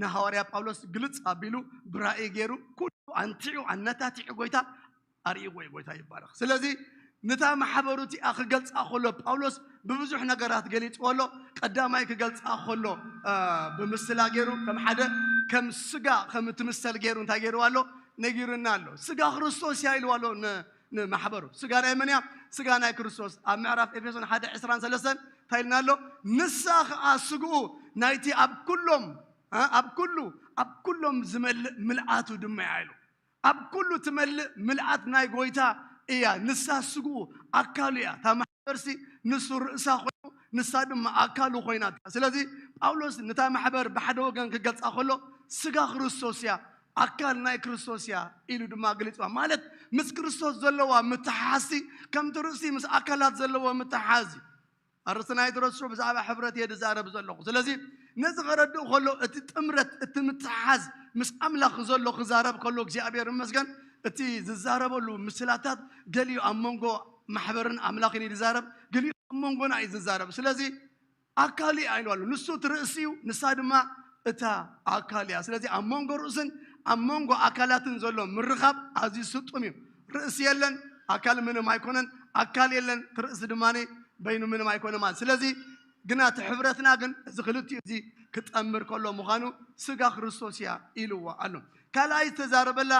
ንሃዋርያ ጳውሎስ ግልጽ ኣቢሉ ብራእይ ገይሩ ኩሉ ኣንቲዑ ኣነታቲዑ ጎይታ ኣርእይዎ እዩ። ጎይታ ይባረኽ። ስለዚ ነታ ማሕበሩ እቲኣ ክገልጻ ከሎ ጳውሎስ ብብዙሕ ነገራት ገሊጽዎ ኣሎ። ቀዳማይ ክገልጻ ከሎ እ፣ ብምስላ ገይሩ ከም ሓደ ከም ስጋ ከም እትምሰል ገይሩ እንታይ ገይርዋ ኣሎ ነጊሩና ኣሎ። ስጋ ክርስቶስ እያ ኢልዋ ኣሎ ን- ንማሕበሩ። ስጋ ናይ መን እያ? ስጋ ናይ ክርስቶስ። ኣብ ምዕራፍ ኤፌሶን ሓደ ዕስራን ሰለስተን እንታይ ኢልና ኣሎ? ንሳ ኸዓ ስግኡ ናይቲ ኣብ ኩሎም እ፣ ኣብ ኩሉ ኣብ ኩሎም ዝመልእ ምልኣቱ ድማ እያ ኢሉ። ኣብ ኩሉ ትመልእ ምልኣት ናይ ጎይታ እያ። ንሳ ስግኡ ኣካሉ እያ። እታ ማሕበርሲ ንሱ ርእሳ ኮይኑ ንሳ ድማ ኣካሉ ኮይና። ስለዚ ጳውሎስ ነታ ማሕበር ብሓደ ወገን ክገልጻ ከሎ ስጋ ክርስቶስ እያ፣ ኣካል ናይ ክርስቶስ እያ ኢሉ ድማ ገሊጽዋ። ማለት ምስ ክርስቶስ ዘለዋ ምትሓሓዝሲ ከምቲ ርእሲ ምስ ኣካላት ዘለዎ ምትሓሓዝ እዩ። ኣርእስቲ ናይ ትረስዑ ብዛዕባ ሕብረት እየ ዝዛረብ ዘለኹ። ስለዚ ነዚ ከረድእ ከሎ እቲ ጥምረት እቲ ምትሓሓዝ ምስ ኣምላኽ ዘሎ ክዛረብ ከሎ እግዚኣብሔር ይመስገን እቲ ዝዛረበሉ ምስላታት ገሊኡ ኣብ መንጎ ማሕበርን ኣምላኽን እዩ ዝዛረብ፣ ገሊኡ ኣብ መንጎና እዩ ዝዛረብ። ስለዚ ኣካል እዩ ኢሉ ኣሎ። ንሱ እቲ ርእሲ እዩ፣ ንሳ ድማ እታ ኣካል እያ። ስለዚ ኣብ መንጎ ርእስን ኣብ መንጎ ኣካላትን ዘሎ ምርኻብ ኣዝዩ ስጡም እዩ። ርእሲ የለን፣ ኣካል ምንም ኣይኮነን። ኣካል የለን፣ እቲ ርእሲ ድማ በይኑ ምንም ኣይኮነ ማለት። ስለዚ ግና እቲ ሕብረትና ግን እዚ ክልቲኡ እዚ ክጠምር ከሎ ምዃኑ ስጋ ክርስቶስ እያ ኢልዎ ኣሎ። ካልኣይ ዝተዛረበላ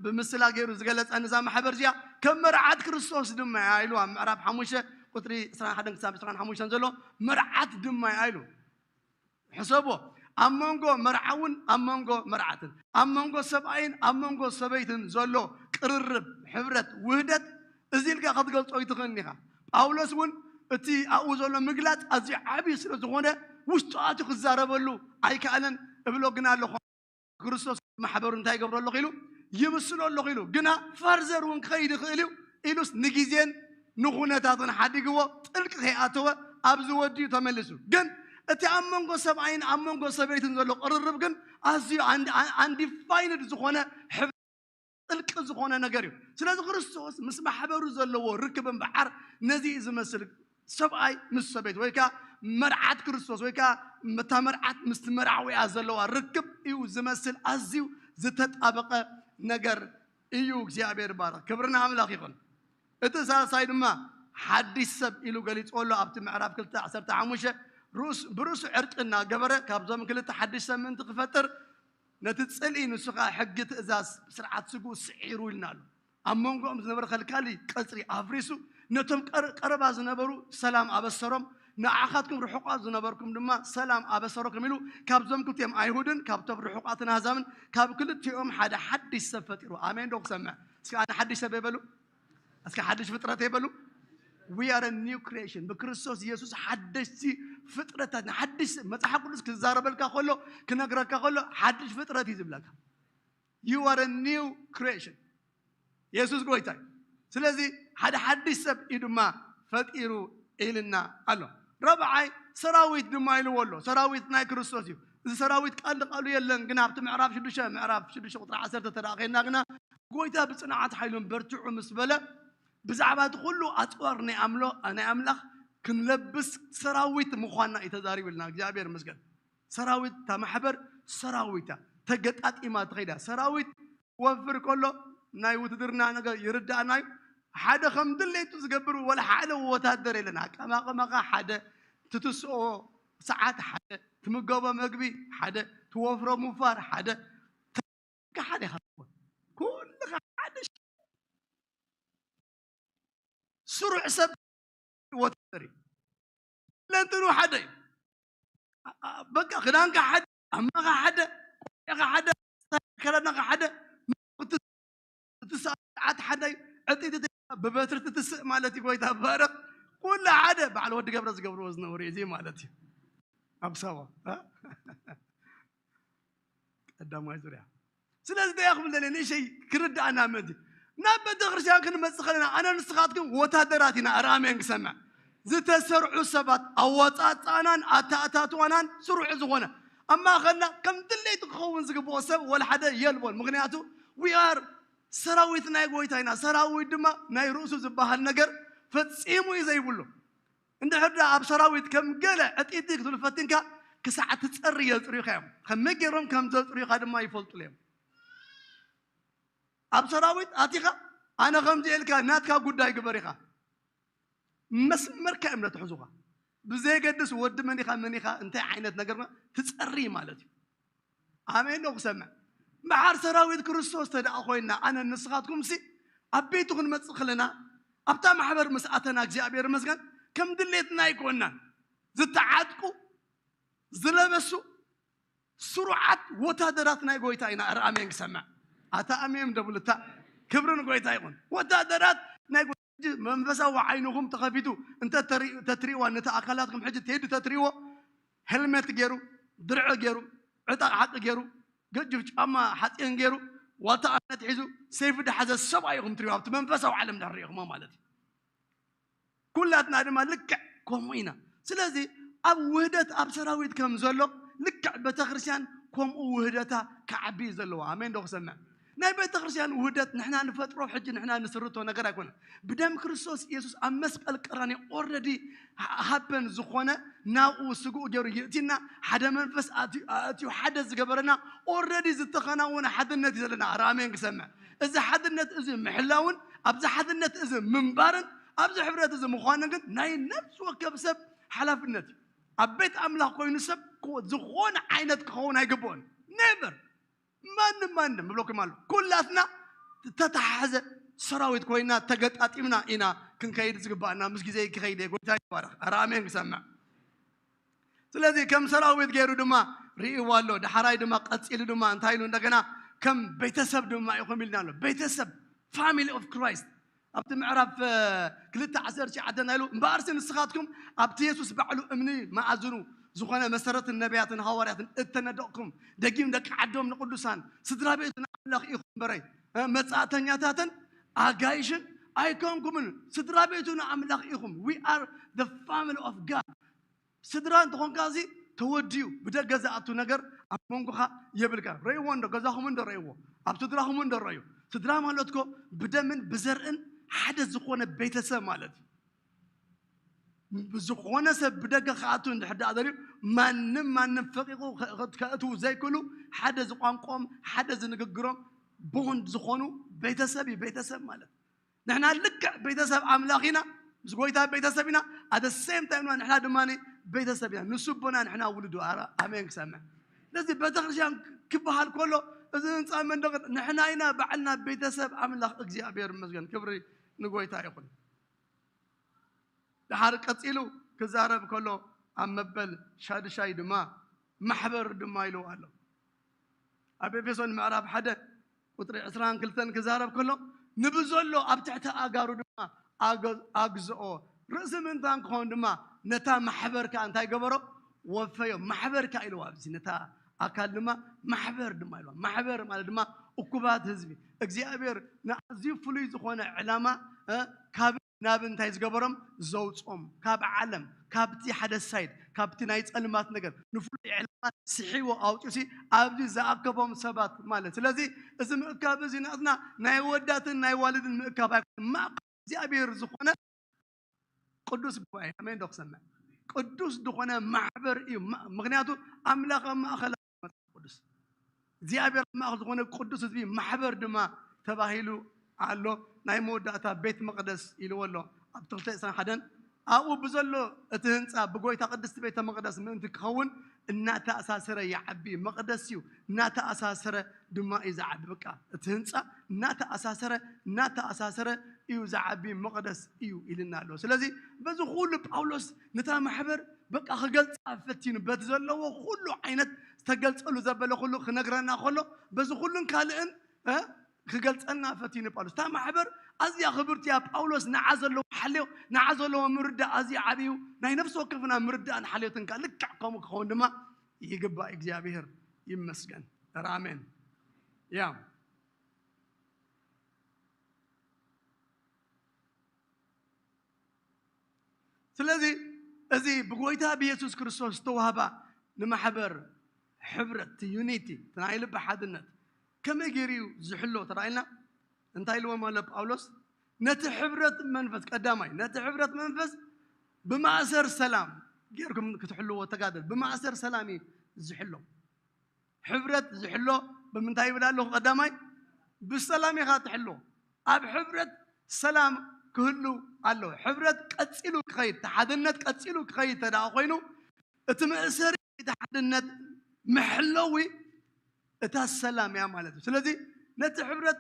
ብምስላ ገይሩ ዝገለጸ ንዛ ማሕበር እዚኣ ከም መርዓት ክርስቶስ ድማ እያ ኢሉ ኣብ ምዕራፍ ሓሙሽተ ቁፅሪ ዕስራን ሓደን ክሳብ ዕስራን ሓሙሽተን ዘሎ መርዓት ድማ እያ ኢሉ። ሕሰቦ፣ ኣብ መንጎ መርዓውን ኣብ መንጎ መርዓትን ኣብ መንጎ ሰብኣይን ኣብ መንጎ ሰበይትን ዘሎ ቅርርብ፣ ሕብረት፣ ውህደት እዚ ኢልካ ክትገልጾ ይትኽእልን ኢኻ። ጳውሎስ እውን እቲ ኣብኡ ዘሎ ምግላጽ ኣዝዩ ዓብዪ ስለ ዝኾነ ውሽጡ ኣትዩ ክዛረበሉ ኣይከኣለን። እብሎ ግና ኣለኹ ክርስቶስ ማሕበሩ እንታይ ይገብሮ ኣለኹ ኢሉ ይምስሎ ኣለኹ ኢሉ ግና ፋርዘር እውን ክኸይድ ይኽእል እዩ ኢሉስ ንግዜን ንኹነታትን ሓዲግዎ ጥልቂ ከይኣተወ ኣብዚ ወዲኡ ተመሊሱ። ግን እቲ ኣብ መንጎ ሰብኣይን ኣብ መንጎ ሰበይትን ዘሎ ቅርርብ ግን ኣዝዩ ኣንዲፋይንድ ዝኾነ ጥልቂ ዝኾነ ነገር እዩ። ስለዚ ክርስቶስ ምስ ማሕበሩ ዘለዎ ርክብ እምበዓር ነዚ እዩ ዝመስል። ሰብኣይ ምስ ሰበይት ወይ ከዓ መርዓት ክርስቶስ ወይ ከዓ እታ መርዓት ምስቲ መርዓዊኣ ዘለዋ ርክብ እዩ ዝመስል። ኣዝዩ ዝተጣበቐ ነገር እዩ። እግዚኣብሔር ይባረኽ። ክብሪ ንኣምላኽ ይኹን። እቲ ሳልሳይ ድማ ሓድሽ ሰብ ኢሉ ገሊፅዎ ኣሎ። ኣብቲ ምዕራፍ ክልተ ዓሰርተ ሓሙሽተ ርእሱ- ብርእሱ ዕርቂ እናገበረ ካብዞም ክልተ ሓድሽ ሰብ ምእንቲ ክፈጥር ነቲ ጽልኢ ንሱ ኸኣ ሕጊ ትእዛዝ ስርዓት ስግኡ ስዒሩ ኢልና ኣሎ። ኣብ መንጎኦም ዝነበረ ከልካሊ ቀጽሪ ኣፍሪሱ ነቶም ቀር- ቀረባ ዝነበሩ ሰላም ኣበሰሮም። ንዓኻትኩም ርሑቓት ዝነበርኩም ድማ ሰላም ኣበሰረኩም ኢሉ ካብዞም ክልቲኦም ኣይሁድን ካብቶም ርሑቓትን ኣህዛብን ካብ ክልቲኦም ሓደ ሓድሽ ሰብ ፈጢሩ። ኣሜን ዶ ክሰምዕ? እስኪ ኣነ ሓድሽ ሰብ ይበሉ። እስኪ ሓድሽ ፍጥረት ይበሉ። We are a new creation ብክርስቶስ ኢየሱስ ሓደሽቲ ፍጥረታት ሓድሽ መጽሓፍ ቅዱስ ክዛረበልካ ከሎ ክነግረካ ከሎ ሓድሽ ፍጥረት እዩ ዝብለካ። You are a new creation። የሱስ ጎይታ እዩ። ስለዚ ሓደ ሓድሽ ሰብ እዩ ድማ ፈጢሩ ኢልና ኣሎ። ረብዓይ ሰራዊት ድማ ኢልዎ ኣሎ። ሰራዊት ናይ ክርስቶስ እዩ። እዚ ሰራዊት ቃል ንቃሉ የለን፣ ግን ኣብቲ ምዕራፍ ሽዱሽተ፣ ምዕራፍ ሽዱሽተ ቁጥሪ ዓሰርተ ተደኣ ኸይድና ግና፣ ጎይታ ብጽንዓት ሓይሉን በርትዑ ምስ በለ፣ ብዛዕባ እቲ ኩሉ ኣጽዋር ናይ ኣምሎ-፣ ናይ ኣምላኽ ክንለብስ ሰራዊት ምዃንና እዩ ተዛሪቡልና። እግዚኣብሔር ይመስገን። ሰራዊት፣ እታ ማሕበር ሰራዊታ ተገጣጢማ ትኸይዳ። ሰራዊት ክወፍር ከሎ ናይ ውትድርና ነገር ይርዳእና እዩ። ሓደ ከም ድሌቱ ዝገብር ወላ ሓደ ወታደር የለን። ኣቀማቕማኻ ሓደ፣ ትትስኦ ሰዓት ሓደ፣ ትምገቦ መግቢ ሓደ፣ ትወፍሮ ምውፋር ሓደ፣ ተካ ሓደ ኢኻ ትኸውን። ኩልኻ ሓደ ሽ-፣ ስሩዕ ሰብ ወታደር እዩ። ለንትኑ ሓደ እዩ። ኣ-፣ ኣ-፣ በቃ ክዳንካ ሓደ፣ ጫማኻ ሓደ፣ ቆቢዕካ ሓደ፣ ኣከዳድናኻ ሓደ፣ እቲ፣ እቲ ሰዓት ሓደ እዩ። ዕጥይቲ ብበትሪ ትትስእ ማለት እዩ። ጎይታ ባረኽ። ኩሉ ሓደ፣ በዓል ወዲ ገብረ ዝገብርዎ ዝነበሩ እዩ እዚ ማለት እዩ። ኣብ ሳዋ፣ እ? ቀዳማይ ዙርያ። ስለዚ እንታይ እየ ክብል ደልየ፣ ንእሸይ ክርድኣና ምእንቲ። ናብ ቤተ ክርስቲያን ክንመጽእ ከለና፣ ኣነ ንስኻትኩም ወታደራት ኢና። ኧረ ኣሜን ክሰምዕ። ዝተሰርዑ ሰባት፣ ኣወጻጽኣናን ኣተኣታትዋናን ስሩዕ ዝኾነ፣ ኣብ ማእኸልና ከም ድሌቱ ክኸውን ዝግብኦ ሰብ ወላ ሓደ የልቦን። ምኽንያቱ፣ we are ሰራዊት ናይ ጎይታ ኢና። ሰራዊት ድማ ናይ ርእሱ ዝበሃል ነገር ፈጺሙ እዩ ዘይብሉ። እንድሕር ደኣ ኣብ ሰራዊት ከም ገለ ዕጥይቲ ክትብል ፈቲንካ፣ ክሳዕ ትጸሪ የጽርዩኻ እዮም። ከመይ ገይሮም ከም ዘጽርዩኻ ድማ ይፈልጡሉ እዮም። ኣብ ሰራዊት ኣቲኻ፣ ኣነ ከምዚ ኢልካ ናትካ ጉዳይ ግበር ኢኻ። መስመርካ እዮም ነትሕዙኻ። ብዘየገድስ ወዲ መን ኢኻ፣ መን ኢኻ፣ እንታይ ዓይነት ነገር ትጸሪ ማለት እዩ። ኣሜን ነው ክሰምዕ። እምበሓር ሰራዊት ክርስቶስ ተደኣ ኮይንና፣ ኣነ ንስኻትኩምሲ ኣብ ቤቱ ክንመጽእ ከለና፣ ኣብታ ማሕበር ምስ ኣተና፣ እግዚኣብሔር ይመስገን፣ ከም ድሌትና ኣይኮንናን። ዝተዓጥቁ፣ ዝለበሱ ስሩዓት ወታደራት ናይ ጎይታ ኢና። ኧረ ኣሜን ክሰምዕ። ኣታ ኣሜን ደብልታ። ክብሪ ንጎይታ ይኹን። ወታደራት ናይ ጎይታ። ሕጂ መንፈሳዊ ዓይንኹም ተኸፊቱ እንተ ተሪ-፣ ተትሪእዋ፣ ነቲ ኣካላትኩም ሕጂ ቴዲ ተትሪእዎ፣ ሄልሜት ገይሩ፣ ድርዒ ገይሩ፣ ዕጣቕ ሓቂ ገይሩ፣ ገጅፍ ጫማ ሓፂን ገይሩ፣ ዋልታ ኣምነት ሒዙ፣ ሰይፊ ዝሓዘ ሰብኣይ ኢኹም ትሪእዎ፣ ኣብቲ መንፈሳዊ ዓለም ድሕሪ ሪእኹሞ ማለት እዩ። ኩላትና ድማ ልክዕ ከምኡ ኢና። ስለዚ ኣብ ውህደት ኣብ ሰራዊት ከም ዘሎ፣ ልክዕ ቤተክርስትያን ከምኡ ውህደታ ክዓቢ እዩ ዘለዎ። ኣሜን ዶ ክሰምዕ? ናይ ቤተክርስትያን ውህደት ንሕና ንፈጥሮ፣ ሕጂ ንሕና ንስርቶ ነገር ኣይኮነን። ብደም ክርስቶስ ኢየሱስ ኣብ መስቀል ቀራንዮ ኦረዲ ሃ-፣ ሃበን ዝኾነ፣ ናብኡ ስግኡ ገይሩ ይእቲና፣ ሓደ መንፈስ ኣትዩ፣ ኣእትዩ ሓደ ዝገበረና፣ ኦረዲ ዝተኸናወነ ሓድነት እዩ ዘለና። ኧረ ኣሜን ክሰምዕ። እዚ ሓድነት እዚ ምሕላውን ኣብዚ ሓድነት እዚ ምንባርን ኣብዚ ሕብረት እዚ ምዃንን ግን ናይ ነፍሲ ወከፍ ሰብ ሓላፍነት እዩ። ኣብ ቤት ኣምላኽ ኮይኑ ሰብ ክዎ-፣ ዝኾነ ዓይነት ክኸውን ኣይግብኦን። ኔቨር። ማንም ማንም እብለኩም ኣሎ። ኩላትና ዝተተሓሓዘ ሰራዊት ኮይና ተገጣጢምና ኢና ክንከይድ ዝግባኣና። ምስ ግዜ ክኸይድ እየ። ጎይታ ይባረኽ። ኧረ ኣሜን ክሰምዕ። ስለዚ ከም ሰራዊት ገይሩ ድማ ርእይዎ ኣሎ። ዳሕራይ ድማ ቀጺሉ ድማ እንታይ ኢሉ እንደገና ከም ቤተሰብ ድማ ኢኹም ኢልና ኣሎ። ቤተሰብ፣ family of Christ። ኣብቲ ምዕራፍ፣ እ፣ ክልተ ዓሰርተ ትሽዓተ እንታይ ኢሉ? እምበኣርሲ ንስኻትኩም ኣብቲ የሱስ ባዕሉ እምኒ መኣዝኑ ዝኾነ መሰረትን ነቢያትን ሃዋርያትን እተነደቕኩም፣ ደጊም ደቂ ዓዶም ንቅዱሳን፣ ስድራ ቤቱ ንኣምላኽ ኢኹም እምበረይ፣ እ፣ መጻእተኛታትን ኣጋይሽን ኣይኮንኩምን፣ ስድራ ቤቱ ንኣምላኽ ኢኹም። We are the family of God። ስድራ እንተኾንካ እዚ ተወዲኡ ብደገ ዝኣቱ ነገር ኣብ መንጎኻ የብልካ። ረእይዎ እንዶ፣ ገዛኹም እንዶ ረእይዎ፣ ኣብ ስድራኹም እንዶ ረእዩ። ስድራ ማለት እኮ ብደምን ብዘርእን ሓደ ዝኾነ ቤተሰብ ማለት እዩ። ዝኾነ ሰብ ብደገ ክኣቱ እንድሕር ደኣ ደልዩ፣ ማንም ማንም ፈቂቁ ከ-፣ ከ-፣ ከእትዉ ዘይክእሉ፣ ሓደ ዝቋንቋኦም፣ ሓደ ዝንግግሮም፣ ቦንድ ዝኾኑ ቤተሰብ እዩ ቤተሰብ ማለት። ንሕና ልክዕ ቤተሰብ ኣምላኽ ኢና፣ ምስ ጎይታ ቤተሰብ ኢና፣ at the same time ንሕና ድማ ቤተሰብ ኢና። ንሱ ኣቦና፣ ንሕና ውሉዱ። ኣረ ኣሜን ክሰምዕ። ስለዚ ቤተክርስትያን ክበሃል ከሎ፣ እዚ ህንፃ መንደቕ ንሕና ኢና ባዕልና ቤተሰብ ኣምላኽ። እግዚኣብሔር ይመስገን፣ ክብሪ ንጎይታ ይኹን። ደሓር ቀጺሉ ክዛረብ ከሎ፣ ኣብ መበል ሻድሻይ ድማ ማሕበር ድማ ኢልዎ ኣሎ። ኣብ ኤፌሶን ምዕራፍ ሓደ ቁጽሪ ዕስራን ክልተን ክዛረብ ከሎ፣ ንብዘሎ ኣብ ትሕቲ ኣእጋሩ ድማ ኣገ-፣ ኣግዝኦ፣ ርእሲ ምእንታን ክኾን ድማ ነታ ማሕበር ከኣ እንታይ ገበሮ? ወፈዮ። ማሕበር ከኣ ኢልዎ ኣብዚ፣ ነታ ኣካል ድማ ማሕበር ድማ ኢልዎ። ማሕበር ማለት ድማ እኩባት ህዝቢ። እግዚኣብሔር ንኣዝዩ ፍሉይ ዝኾነ ዕላማ፣ እ፣ ካብ ናብ እንታይ ዝገበሮም? ዘውፅኦም ካብ ዓለም፣ ካብቲ ሓደ ሳይድ፣ ካብቲ ናይ ጸልማት ነገር ንፍሉይ ዕላማ ስሒዎ ኣውፅኡሲ ኣብዚ ዝኣከቦም ሰባት ማለት። ስለዚ እዚ ምእካብ እዚ ናትና ናይ ወዳትን ናይ ዋልድን ምእካብ ኣይኮነ፣ ማእከል እግዚኣብሔር ዝኾነ ቅዱስ ጉባኤ። ኣሜን ዶ ክሰምዕ? ቅዱስ ዝኾነ ማሕበር እዩ። ማ- ምክንያቱ ኣምላኽ ኣብ ማእኸል ኣሎ፣ መጽሓፍ ቅዱስ እግዚኣብሔር ኣብ ማእኸል ዝኾነ ቅዱስ ህዝቢ ማሕበር ድማ ተባሂሉ ኣሎ። ናይ መወዳእታ ቤት መቕደስ ኢልዎ ኣሎ ኣብ ትኽልተ ዕስራን ሓደን። ኣብኡ ብዘሎ እቲ ህንፃ ብጎይታ ቅድስቲ ቤተ መቕደስ ምእንቲ ክኸውን እናተኣሳሰረ ይዓቢ። መቕደስ እዩ፣ እናተኣሳሰረ ድማ እዩ ዝዓቢ። በቃ እቲ ህንፃ እናተኣሳሰረ እናተኣሳሰረ እዩ ዝዓቢ፣ መቕደስ እዩ ኢልና ኣሎ። ስለዚ በዚ ኩሉ ጳውሎስ ነታ ማሕበር በቃ ክገልፃ ፈቲኑ፣ በቲ ዘለዎ ኩሉ ዓይነት ዝተገልፀሉ ዘበለ ኩሉ ክነግረና ከሎ በዚ ኩሉን ካልእን እ፣ ክገልፀልና ፈቲኑ ጳውሎስ። እታ ማሕበር ኣዝያ ክብርቲ እያ። ጳውሎስ ንዓ ዘለዎ ሓልዮ፣ ንዓ ዘለዎ ምርዳእ ኣዝዩ ዓብዩ። ናይ ነፍሲ ወከፍና ምርዳእን ሓልዮትን ከኣ ልክዕ ከምኡ ክኸውን ድማ ይግባእ። እግዚኣብሔር ይመስገን። ኧረ ኣሜን። ያ ስለዚ እዚ ብጎይታ ብየሱስ ክርስቶስ ዝተዋህባ ንማሕበር ሕብረት፣ ዩኒቲ፣ እቲ ናይ ልቢ ሓድነት ከመይ ገይሩ እዩ ዝሕሎ ተራኢልና? እንታይ ኢልዎም ኣሎ ጳውሎስ? ነቲ ሕብረት መንፈስ፣ ቀዳማይ ነቲ ሕብረት መንፈስ ብማእሰር ሰላም ጌርኩም ክትሕልዎ ተጋደል። ብማእሰር ሰላም እዩ ዝሕሎ። ሕብረት ዝሕሎ ብምንታይ ይብል ኣለኹ? ቀዳማይ ብሰላም ኢኻ ትሕሎ። ኣብ ሕብረት ሰላም ክህሉ ኣለዎ። ሕብረት ቀጺሉ ክኸይድ፣ እቲ ሓድነት ቀጺሉ ክኸይድ ተደኣ ኮይኑ እቲ መእሰሪ እቲ ሓድነት መሕለዊ እታ ሰላም እያ ማለት እዩ። ስለዚ ነቲ ሕብረት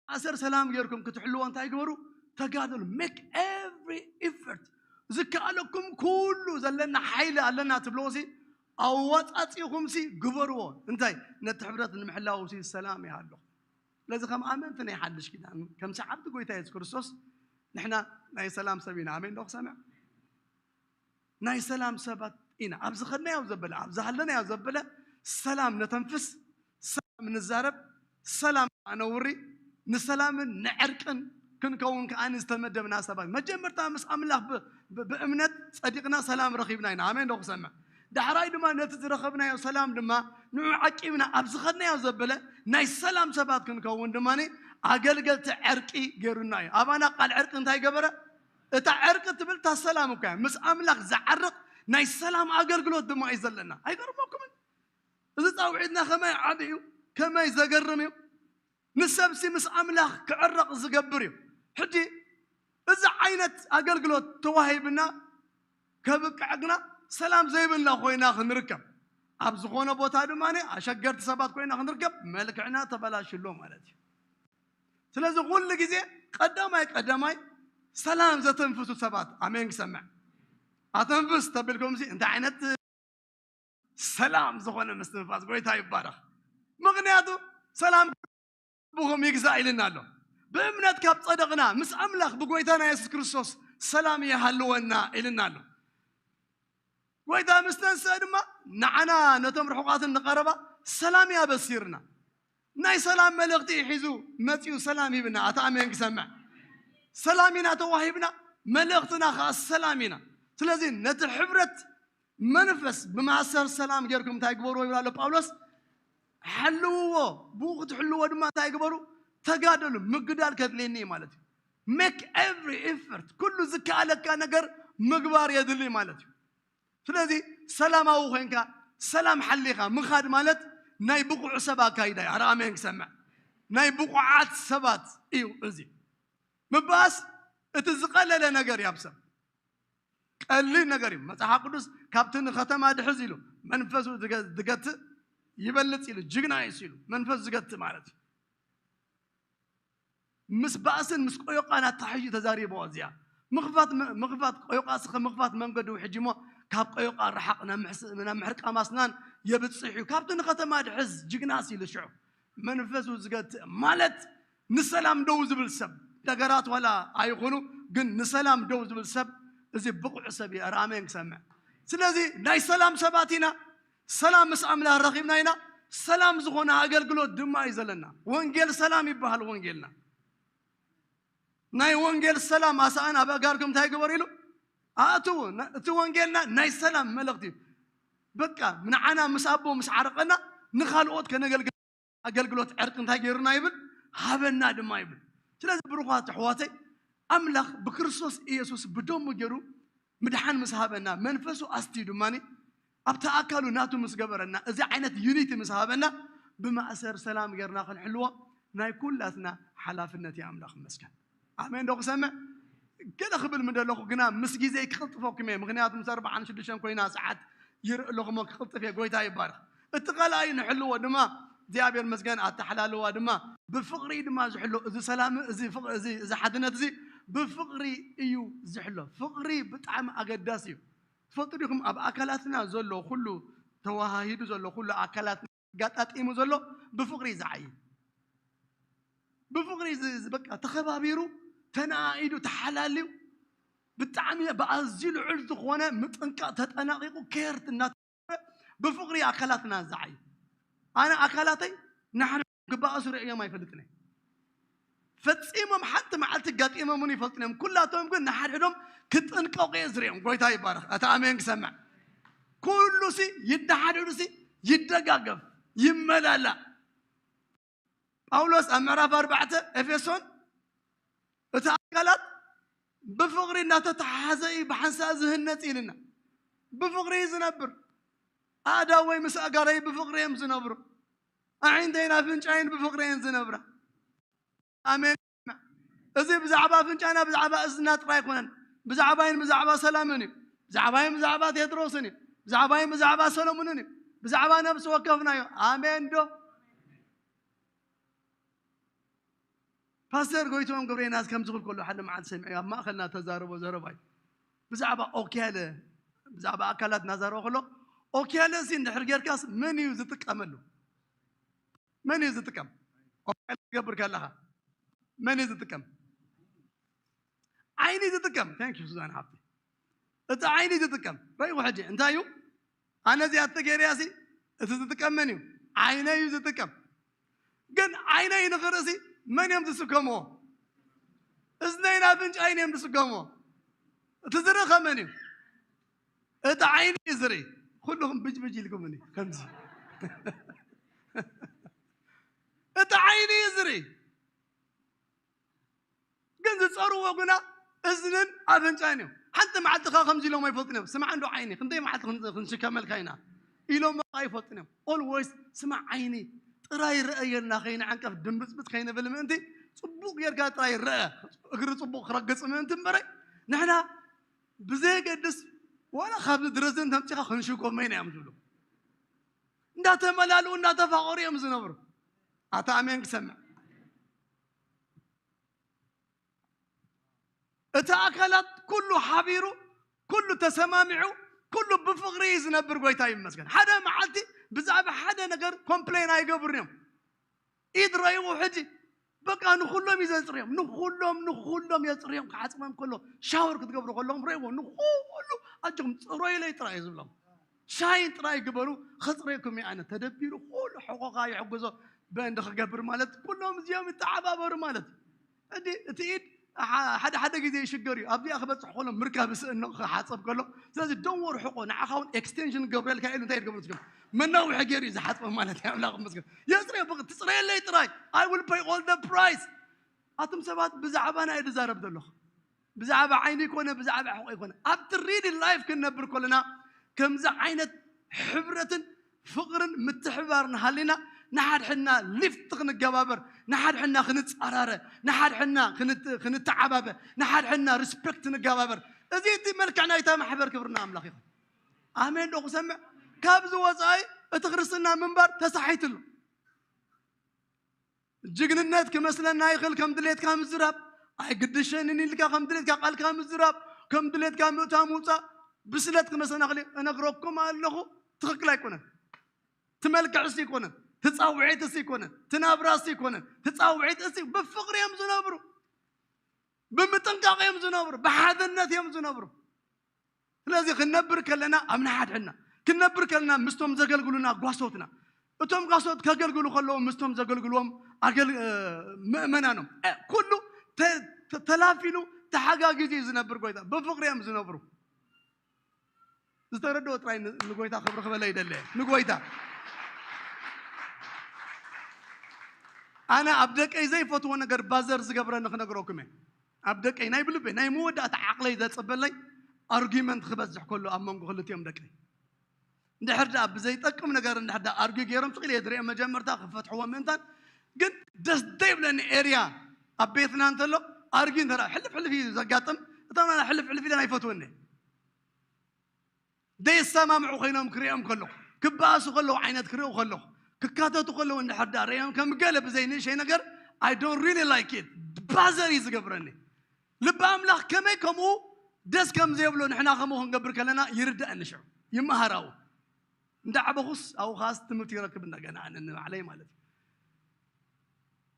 ኣሰር ሰላም ጌርኩም ክትሕልዎ እንታይ ግበሩ? ተጋደሉ። Make every effort። ዝከኣለኩም ኩሉ ዘለና ሓይሊ ኣለና ትብልዎ ሲ ኣዋጻጺኹም ሲ ግበርዎ። እንታይ? ነቲ ሕብረት ንምሕላው ሲ ሰላም ይሃሉ። ስለዚ ከም ኣመንቲ ናይ ሓድሽ ኪዳን፣ ከም ሰዓብቲ ጎይታ የሱስ ክርስቶስ ንሕና ናይ ሰላም ሰብ ኢና። ኣሜን ዶ ክሰምዕ? ናይ ሰላም ሰባት ኢና። ኣብ ዝኸድናዮ ዘበለ፣ ኣብ ዝሃለናዮ ዘበለ ሰላም ነተንፍስ፣ ሰላም ንዛረብ፣ ሰላም ኣነውሪ፣ ንሰላምን ንዕርቅን ክንከውን ከኣ ዝተመደብና ሰባት። መጀመርታ ምስ ኣምላኽ ብ- ብ- ብእምነት ጸዲቕና ሰላም ረኺብና ኢና። ኣሜን ዶ ክሰምዕ? ዳሕራይ ድማ ነቲ ዝረኸብናዮ ሰላም ድማ ንዑ ዓቂብና ኣብ ዝኸድናዮ ዘበለ ናይ ሰላም ሰባት ክንከውን ድማ ኣገልገልቲ ዕርቂ ገይሩና እዩ። ኣባና ቃል ዕርቂ እንታይ ገበረ? እታ ዕርቂ ትብል እታ ሰላም እኮ እያ። ምስ ኣምላኽ ዝዓርቕ ናይ ሰላም ኣገልግሎት ድማ እዩ ዘለና። ኣይገርመኩምን? እዚ ጻውዒትና ከመይ ዓቢ እዩ፣ ከመይ ዘገርም እዩ። ንሰብሲ ምስ ኣምላኽ ክዕረቕ ዝገብር እዩ። ሕጂ እዚ ዓይነት ኣገልግሎት ተዋሂብና ከብቅዕ ግና ሰላም ዘይብልና ኮይና ክንርከብ፣ ኣብ ዝኾነ ቦታ ድማ ኣሸገርቲ ሰባት ኮይና ክንርከብ መልክዕና ተበላሽሎ ማለት እዩ። ስለዚ ኩሉ ግዜ ቀዳማይ ቀዳማይ ሰላም ዘተንፍሱ ሰባት ኣሜን ክሰምዕ። ኣተንፍስ ተቢልኩም ሲ እንታይ ዓይነት ሰላም ዝኾነ ምስትንፋስ ጎይታ ይባረኽ። ምክንያቱ ሰላም ብኹም ይግዛእ ኢልና ኣሎ። ብእምነት ካብ ጸደቕና ምስ ኣምላኽ ብጎይታና የሱስ ክርስቶስ ሰላም ይሃልወና ኢልና ኣሎ። ጎይታ ምስ ተንስአ ድማ ንዓና ነቶም ርሑቓትን ንቐረባ ሰላም ያበሲርና። ናይ ሰላም መልእኽቲ ሒዙ መጺኡ ሰላም ሂብና። ኣታ ኣሜን ክሰምዕ። ሰላም ኢና ተዋሂብና፣ መልእኽትና ኸዓ ሰላም ኢና። ስለዚ ነቲ ሕብረት መንፈስ ብማእሰር ሰላም ጌርኩም እንታይ ግበርዎ ይብል ኣሎ ጳውሎስ? ሓልውዎ። ብኡ ክትሕልዎ ድማ እንታይ ግበሩ? ተጋደሉ። ምግዳል ከድልየኒ እዩ ማለት እዩ። Make every effort። ኩሉ ዝከኣለካ ነገር ምግባር የድሊ ማለት እዩ። ስለዚ ሰላማዊ ኮይንካ ሰላም ሓሊኻ ምኻድ ማለት ናይ ብቑዕ ሰብ ኣካይዳ እዩ። ኣረ ኣሜን ክሰምዕ። ናይ ብቑዓት ሰባት እዩ እዚ። ምባኣስ እቲ ዝቐለለ ነገር እዩ ኣብ ሰብ። ቀሊል ነገር እዩ። መጽሓፍ ቅዱስ ካብቲ ንከተማ ድሕዝ ኢሉ መንፈሱ ዝገ- ዝገትእ ይበልጽ ኢሉ፣ ጅግና እዩ ኢሉ መንፈሱ ዝገትእ ማለት እዩ። ምስ ባእስን ምስ ቆዮቃን ኣታሒዙ ተዛሪቦ እዚኣ። ምኽፋት መ- ምኽፋት ቆዮቃ ስኸ ምኽፋት መንገዱ ሕጂ እሞ ካብ ቆዮቃ ርሓቕ ናብ ምሕስ- ናብ ምሕርቃም ኣስናን የብጽሕ እዩ። ካብቲ ንከተማ ድሕዝ ጅግና ኢሉ ሽዑ መንፈሱ ዝገትእ ማለት ንሰላም ደው ዝብል ሰብ፣ ነገራት ዋላ ኣይኹኑ ግን ንሰላም ደው ዝብል ሰብ እዚ ብቑዕ ሰብ እዩ። ኣሜን ክሰምዕ። ስለዚ ናይ ሰላም ሰባት ኢና። ሰላም ምስ ኣምላኽ ረኺብና ኢና። ሰላም ዝኾነ ኣገልግሎት ድማ እዩ ዘለና። ወንጌል ሰላም ይበሃል ወንጌልና። ናይ ወንጌል ሰላም ኣሳእን ኣብ ኣጋርኩም እንታይ ግበር ኢሉ ኣእትዉ። ና- እቲ ወንጌልና ናይ ሰላም መልእኽቲ እዩ። በቃ ንዓና ምስ ኣቦ ምስ ዓረቐና ንኻልኦት ከነገልግል ኣገልግሎት ዕርቂ እንታይ ገይሩና ይብል? ሃበና ድማ ይብል። ስለዚ ብሩኻት ኣሕዋተይ ኣምላኽ ብክርስቶስ ኢየሱስ ብደሙ ገይሩ ምድሓን ምስ ሃበና መንፈሱ ኣስትዩ ድማ ኣብቲ ኣካሉ ናቱ ምስ ገበረና እዚ ዓይነት ዩኒቲ ምስ ሃበና ብማእሰር ሰላም ገይርና ክንሕልዎ ናይ ኩላትና ሓላፍነት እዩ። ኣምላኽ ይመስገን። ኣሜን ዶ ክሰምዕ? ገለ ክብል ምደለኹ ግና ምስ ግዜ ክቕልጥፈኩም እየ። ምኽንያቱ ምስ ኣርባዓን ሽዱሽተን ኮይና ሰዓት ይርኢ ኣለኹ እሞ ክቕልጥፍ እየ። ጎይታ ይባረኽ። እቲ ካልኣይ ንሕልዎ ድማ እግዚኣብሔር መስገን ኣተሓላልዋ ድማ ብፍቕሪ ድማ ዝሕሎ እዚ ሰላም እዚ ፍቕ- እዚ እዚ ሓድነት እዚ ብፍቕሪ እዩ ዝሕሎ። ፍቕሪ ብጣዕሚ ኣገዳሲ እዩ። ትፈልጡ ዲኹም ኣብ ኣካላትና ዘሎ ኩሉ ተዋሃሂዱ ዘሎ ኩሉ ኣካላት ኣጋጣጢሙ ዘሎ ብፍቕሪ እዩ ዝዓዪ። ብፍቕሪ ዝ- ዝ- በቃ ተኸባቢሩ ተነኣኢዱ ተሓላልዩ ብጣዕሚ ብኣዝዩ ልዑል ዝኾነ ምጥንቃቕ ተጠናቒቑ ኬር እናተገበረ ብፍቕሪ ኣካላትና ዝዓዪ። ኣነ ኣካላተይ ንሓደ ክበኣሱ ርእዮም ኣይፈልጥን እየ። ፈጺሞም ሓንቲ መዓልቲ ጋጢሞምን ይፈልጥን እዮም። ኩላቶም ግን ንሓድሕዶም ክጥንቀቑ እየ ዝርእዮም። ጎይታ ይባረኽ። እቲ ኣሜን ክሰምዕ። ኩሉ ሲ ይደሓድዱ ሲ ይደጋገፍ ይመላላእ። ጳውሎስ ኣብ ምዕራፍ ኣርባዕተ ኤፌሶን እቲ ኣካላት ብፍቕሪ እናተተሓሓዘ እዩ ብሓንሳእ ዝህነጽ ኢልና። ብፍቕሪ እዩ ዝነብር። ኣእዳወይ ምስ ኣጋረይ ብፍቕሪ እዮም ዝነብሩ። ኣዒንተይን ኣፍንጫይን ብፍቕሪ እየን ዝነብራ። ኣሜን። እዚ ብዛዕባ ኣፍንጫና ብዛዕባ እዝና ጥራይ ኣይኮነን። ብዛዕባይን ብዛዕባ ሰላምን እዩ። ብዛዕባይን ብዛዕባ ቴድሮስን እዩ። ብዛዕባይን ብዛዕባ ሰሎሙንን እዩ። ብዛዕባ ነብሲ ወከፍና እዩ። ኣሜን ዶ? ፓስተር ጎይትኦም ገብረየናስ ከምዚ ክብል ከሎ ሓደ መዓልቲ ሰሚዐ ኣብ ማእኸልና ተዛረቦ ዘረባ እዩ። ብዛዕባ ኦኬለ ብዛዕባ ኣካላት እናዛረበ ከሎ ኦኬለ ሲ እንድሕር ጌርካስ መን እዩ ዝጥቀመሉ? መን እዩ ዝጥቀም? ኦኬለ ትገብር ከለኻ መን እዩ ዝጥቀም? ዓይኒ ዝጥቀም። Thank you ሱዛን ሓብቲ። እቲ ዓይኒ ዝጥቀም ረይዎ ሕጂ እንታይ እዩ? ኣነ እዚኣ ተገይረያ ሲ እቲ ዝጥቀም መን እዩ? ዓይነይ እዩ ዝጥቀም። ግን ዓይነይ ንኽርእሲ መን እዮም ዝስከምዎ? እዝነይን ኣፍንጫይን እዮም ዝስከምዎ። እቲ ዝርኢ ከ መን እዩ? እቲ ዓይኒ እዩ ዝርኢ። ኩልኹም ብጅ ብጅ ኢልኩምኒ ከምዚ። እቲ ዓይኒ እዩ ዝርኢ። ግን ዝፀርዎ ግና እዝንን ኣፍንጫን እዮም። ሓንቲ መዓልቲ ኸ ከምዚ ኢሎም ኣይፈልጥን እዮም። ስማዕ እንዶ ዓይኒ ክንደይ መዓልቲ ክን- ክንሽከመልካ ኢና ኢሎም ኣይፈልጥን እዮም። Always ስማዕ ዓይኒ ጥራይ ረኣየልና ከይንዕንቀፍ ድምብፅብፅ ከይንብል ምእንቲ ፅቡቕ ጌርካ ጥራይ ረአ። እግሪ ፅቡቕ ክረግፅ ምእንቲ እምበረ ንሕና ብዘየገድስ ዋላ ካብዚ ድረዘን ተምፂኻ ክንሽጎመ ኢና እዮም ዝብሉ። እንዳተመላልኡ እንዳተፋቐሩ እዮም ዝነብሩ። ኣታ ኣሜን ክሰምዕ እቲ ኣካላት ኩሉ ሓቢሩ ኩሉ ተሰማሚዑ ኩሉ ብፍቕሪ እዩ ዝነብር። ጎይታ ይመስገን። ሓደ መዓልቲ ብዛዕባ ሓደ ነገር ኮምፕሌን ኣይገብርን እዮም። ኢድ ረይቡ ሕጂ በቃ ንኩሎም እዩ ዘፅርዮም። ንኩሎም ንኩሎም የፅርዮም። ክሓፅቦም ከሎ ሻወር ክትገብሩ ከለኹም ረይዎ ንኩሉ ኣጆኹም ፅረዩለይ ጥራይ እዩ ዝብሎም። ሻይን ጥራይ ግበሩ፣ ከፅረየኩም እየ ኣነ። ተደቢሩ ኩሉ ሕቆኻ ይሕግዞ በእንዲ ክገብር ማለት ኩሎም እዚኦም ይተዓባበሩ ማለት እዩ። እንዲ እቲ ኢድ ሓ- ሓደ ሓደ ግዜ ይሽገር እዩ። ኣብዚኣ ክበፅሕ ከሎ ምርካብ ይስእኖ ክሓፀብ ከሎ። ስለዚ ደንወር ሕቆ ንዓኻ እውን ኤክስቴንሽን ገብረልካ ኢሉ እንታይ ትገብሩ ትገብሩ መናውሒ ገይሩ እዩ ዝሓፅበ ማለት እዩ። ኣምላኽ ይመስገን። የፅረዮ በቃ ትፅረየለይ ጥራይ። I will pay all the price። ኣቱም ሰባት ብዛዕባና እየ ዝዛረብ ዘለኹ። ብዛዕባ ዓይኒ ይኮነ ብዛዕባ ሕቆ ይኮነ ኣብቲ ሪል ላይፍ ክንነብር ከለና ከምዚ ዓይነት ሕብረትን ፍቕርን ምትሕባር ንሃሊና ንሓድሕድና ሊፍት ክንገባበር ንሓድሕድና ክንፃራረ ንሓድሕድና ክንት- ክንተዓባበ ንሓድሕድና ሪስፔክት ንገባበር። እዚ እቲ መልክዕ ናይታ ማሕበር ክብርና ኣምላኽ ይኹን። ኣሜን ዶ ክሰምዕ? ካብዚ ወፃኢ እቲ ክርስትና ምንባር ተሳሒትሉ። ጅግንነት ክመስለና ይኽእል ከም ድሌትካ ምዝራብ ኣይግድሸንን ኢልካ ከም ድሌትካ ቃልካ ምዝራብ ከም ድሌትካ ምእታ ምውፃእ ብስለት ክመስለና ክእል እነግረኩም ኣለኹ። ትኽክል ኣይኮነን። ትመልክዕስ ይኮነን ትፃውዒትስ ይኮነን ትናብራስ ይኮነን ትፃውዒት እስ ብፍቅሪ እዮም ዝነብሩ። ብምጥንቃቕ እዮም ዝነብሩ። ብሓድነት እዮም ዝነብሩ። ስለዚ ክንነብር ከለና ኣብ ንሓድሕድና ክንነብር ከለና ምስቶም ዘገልግሉና ጓሶትና እቶም ጓሶት ከገልግሉ ከለዎም ምስቶም ዘገልግልዎም ኣገል- እ፣ ምእመናኖም እ፣ ኩሉ ተ- ተ- ተላፊኑ ተሓጋጊዙ እዩ ዝነብር ጎይታ። ብፍቕሪ እዮም ዝነብሩ። ዝተረድኦ ጥራይ ን- ንጎይታ ክብሪ ክበለ ይደለ ንጎይታ። ኣነ ኣብ ደቀይ ዘይፈትዎ ነገር ባዘር ዝገብረኒ ክነግረኩም እየ። ኣብ ደቀይ ናይ ብልበይ ናይ መወዳእታ ዓቕለይ ዘፅበለይ ኣርጊመንት ክበዝሕ ከሎ ኣብ መንጎ ክልቲኦም ደቀይ። እንድሕር ደኣ ብዘይጠቅም ነገር እንድሕር ደኣ ኣርጊ ገይሮም ስቕ ኢለ ዝሪኦ መጀመርታ ክፈትሕዎ ምእንታን። ግን ደስ ዘይብለኒ ኤርያ ኣብ ቤትና እንተሎ ኣርጊ እንተ ሕልፍ ሕልፍ እዩ ዘጋጥም። እቶም ሕልፍ ሕልፍ ኢለን ኣይፈትወኒ። ዘይሰማምዑ ኮይኖም ክሪኦም ከለኹ፣ ክበኣሱ ከለዉ ዓይነት ክሪኦ ከለኹ፣ ክካተቱ ከለዉ እንድሕር ደኣ ሪኦም ከም ገለ ብዘይ ንእሸይ ነገር I don't really like it። ባዘር እዩ ዝገብረኒ። ልቢ ኣምላኽ ከመይ ከምኡ ደስ ከም ዘይብሎ ንሕና ከምኡ ክንገብር ከለና ይርዳእኒ። ሽዑ ይመሃራው እንዳዕበኹስ ኣብኡ ኸዓስ ትምህርቲ ይረክብ እንደገና ኣነ ንባዕለይ ማለት እዩ።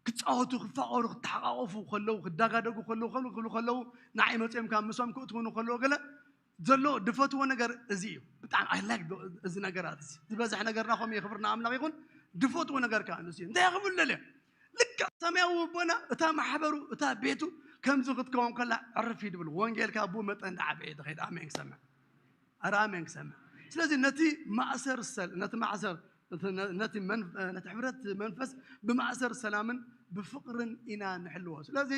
ክጻወቱ፣ ክፋቐሩ፣ ክተሓቃቐፉ ከለዉ፣ ክዳጋደጉ ከለዉ፣ ከምኡ ክብሉ ከለዉ፣ ንዓይ መጺኦም ካብ ምሶም ክእትውኑ ከለዉ ገለ ዘሎ ድፈትዎ ነገር እዚ እዩ። ብጣዕሚ I like እዚ ነገራት እዚ ዝበዝሕ ነገርና ከምኡ እዩ። ክብርና ኣምላኽ ይኹን። ድፈትዎ ነገር ከዓ ንሱ እዩ። እንታይ ክብሉ ደልዮም? ልክዕ ሰማያዊ ኣቦና እታ ማሕበሩ እታ ቤቱ ከምዚ ክትከውን ከላ ዕርፍ እዩ ድብል። ወንጌል ካብ ብኡ መጠን ዳዓበየ ድኸይድ ኣሜን ክሰምዕ ኣረ ኣሜን ክሰምዕ። ስለዚ ነቲ ማእሰር ሰል ነቲ ማእሰር ነቲ ነቲ መን- ነቲ ሕብረት መንፈስ ብማእሰር ሰላምን ብፍቕርን ኢና ንሕልዎ። ስለዚ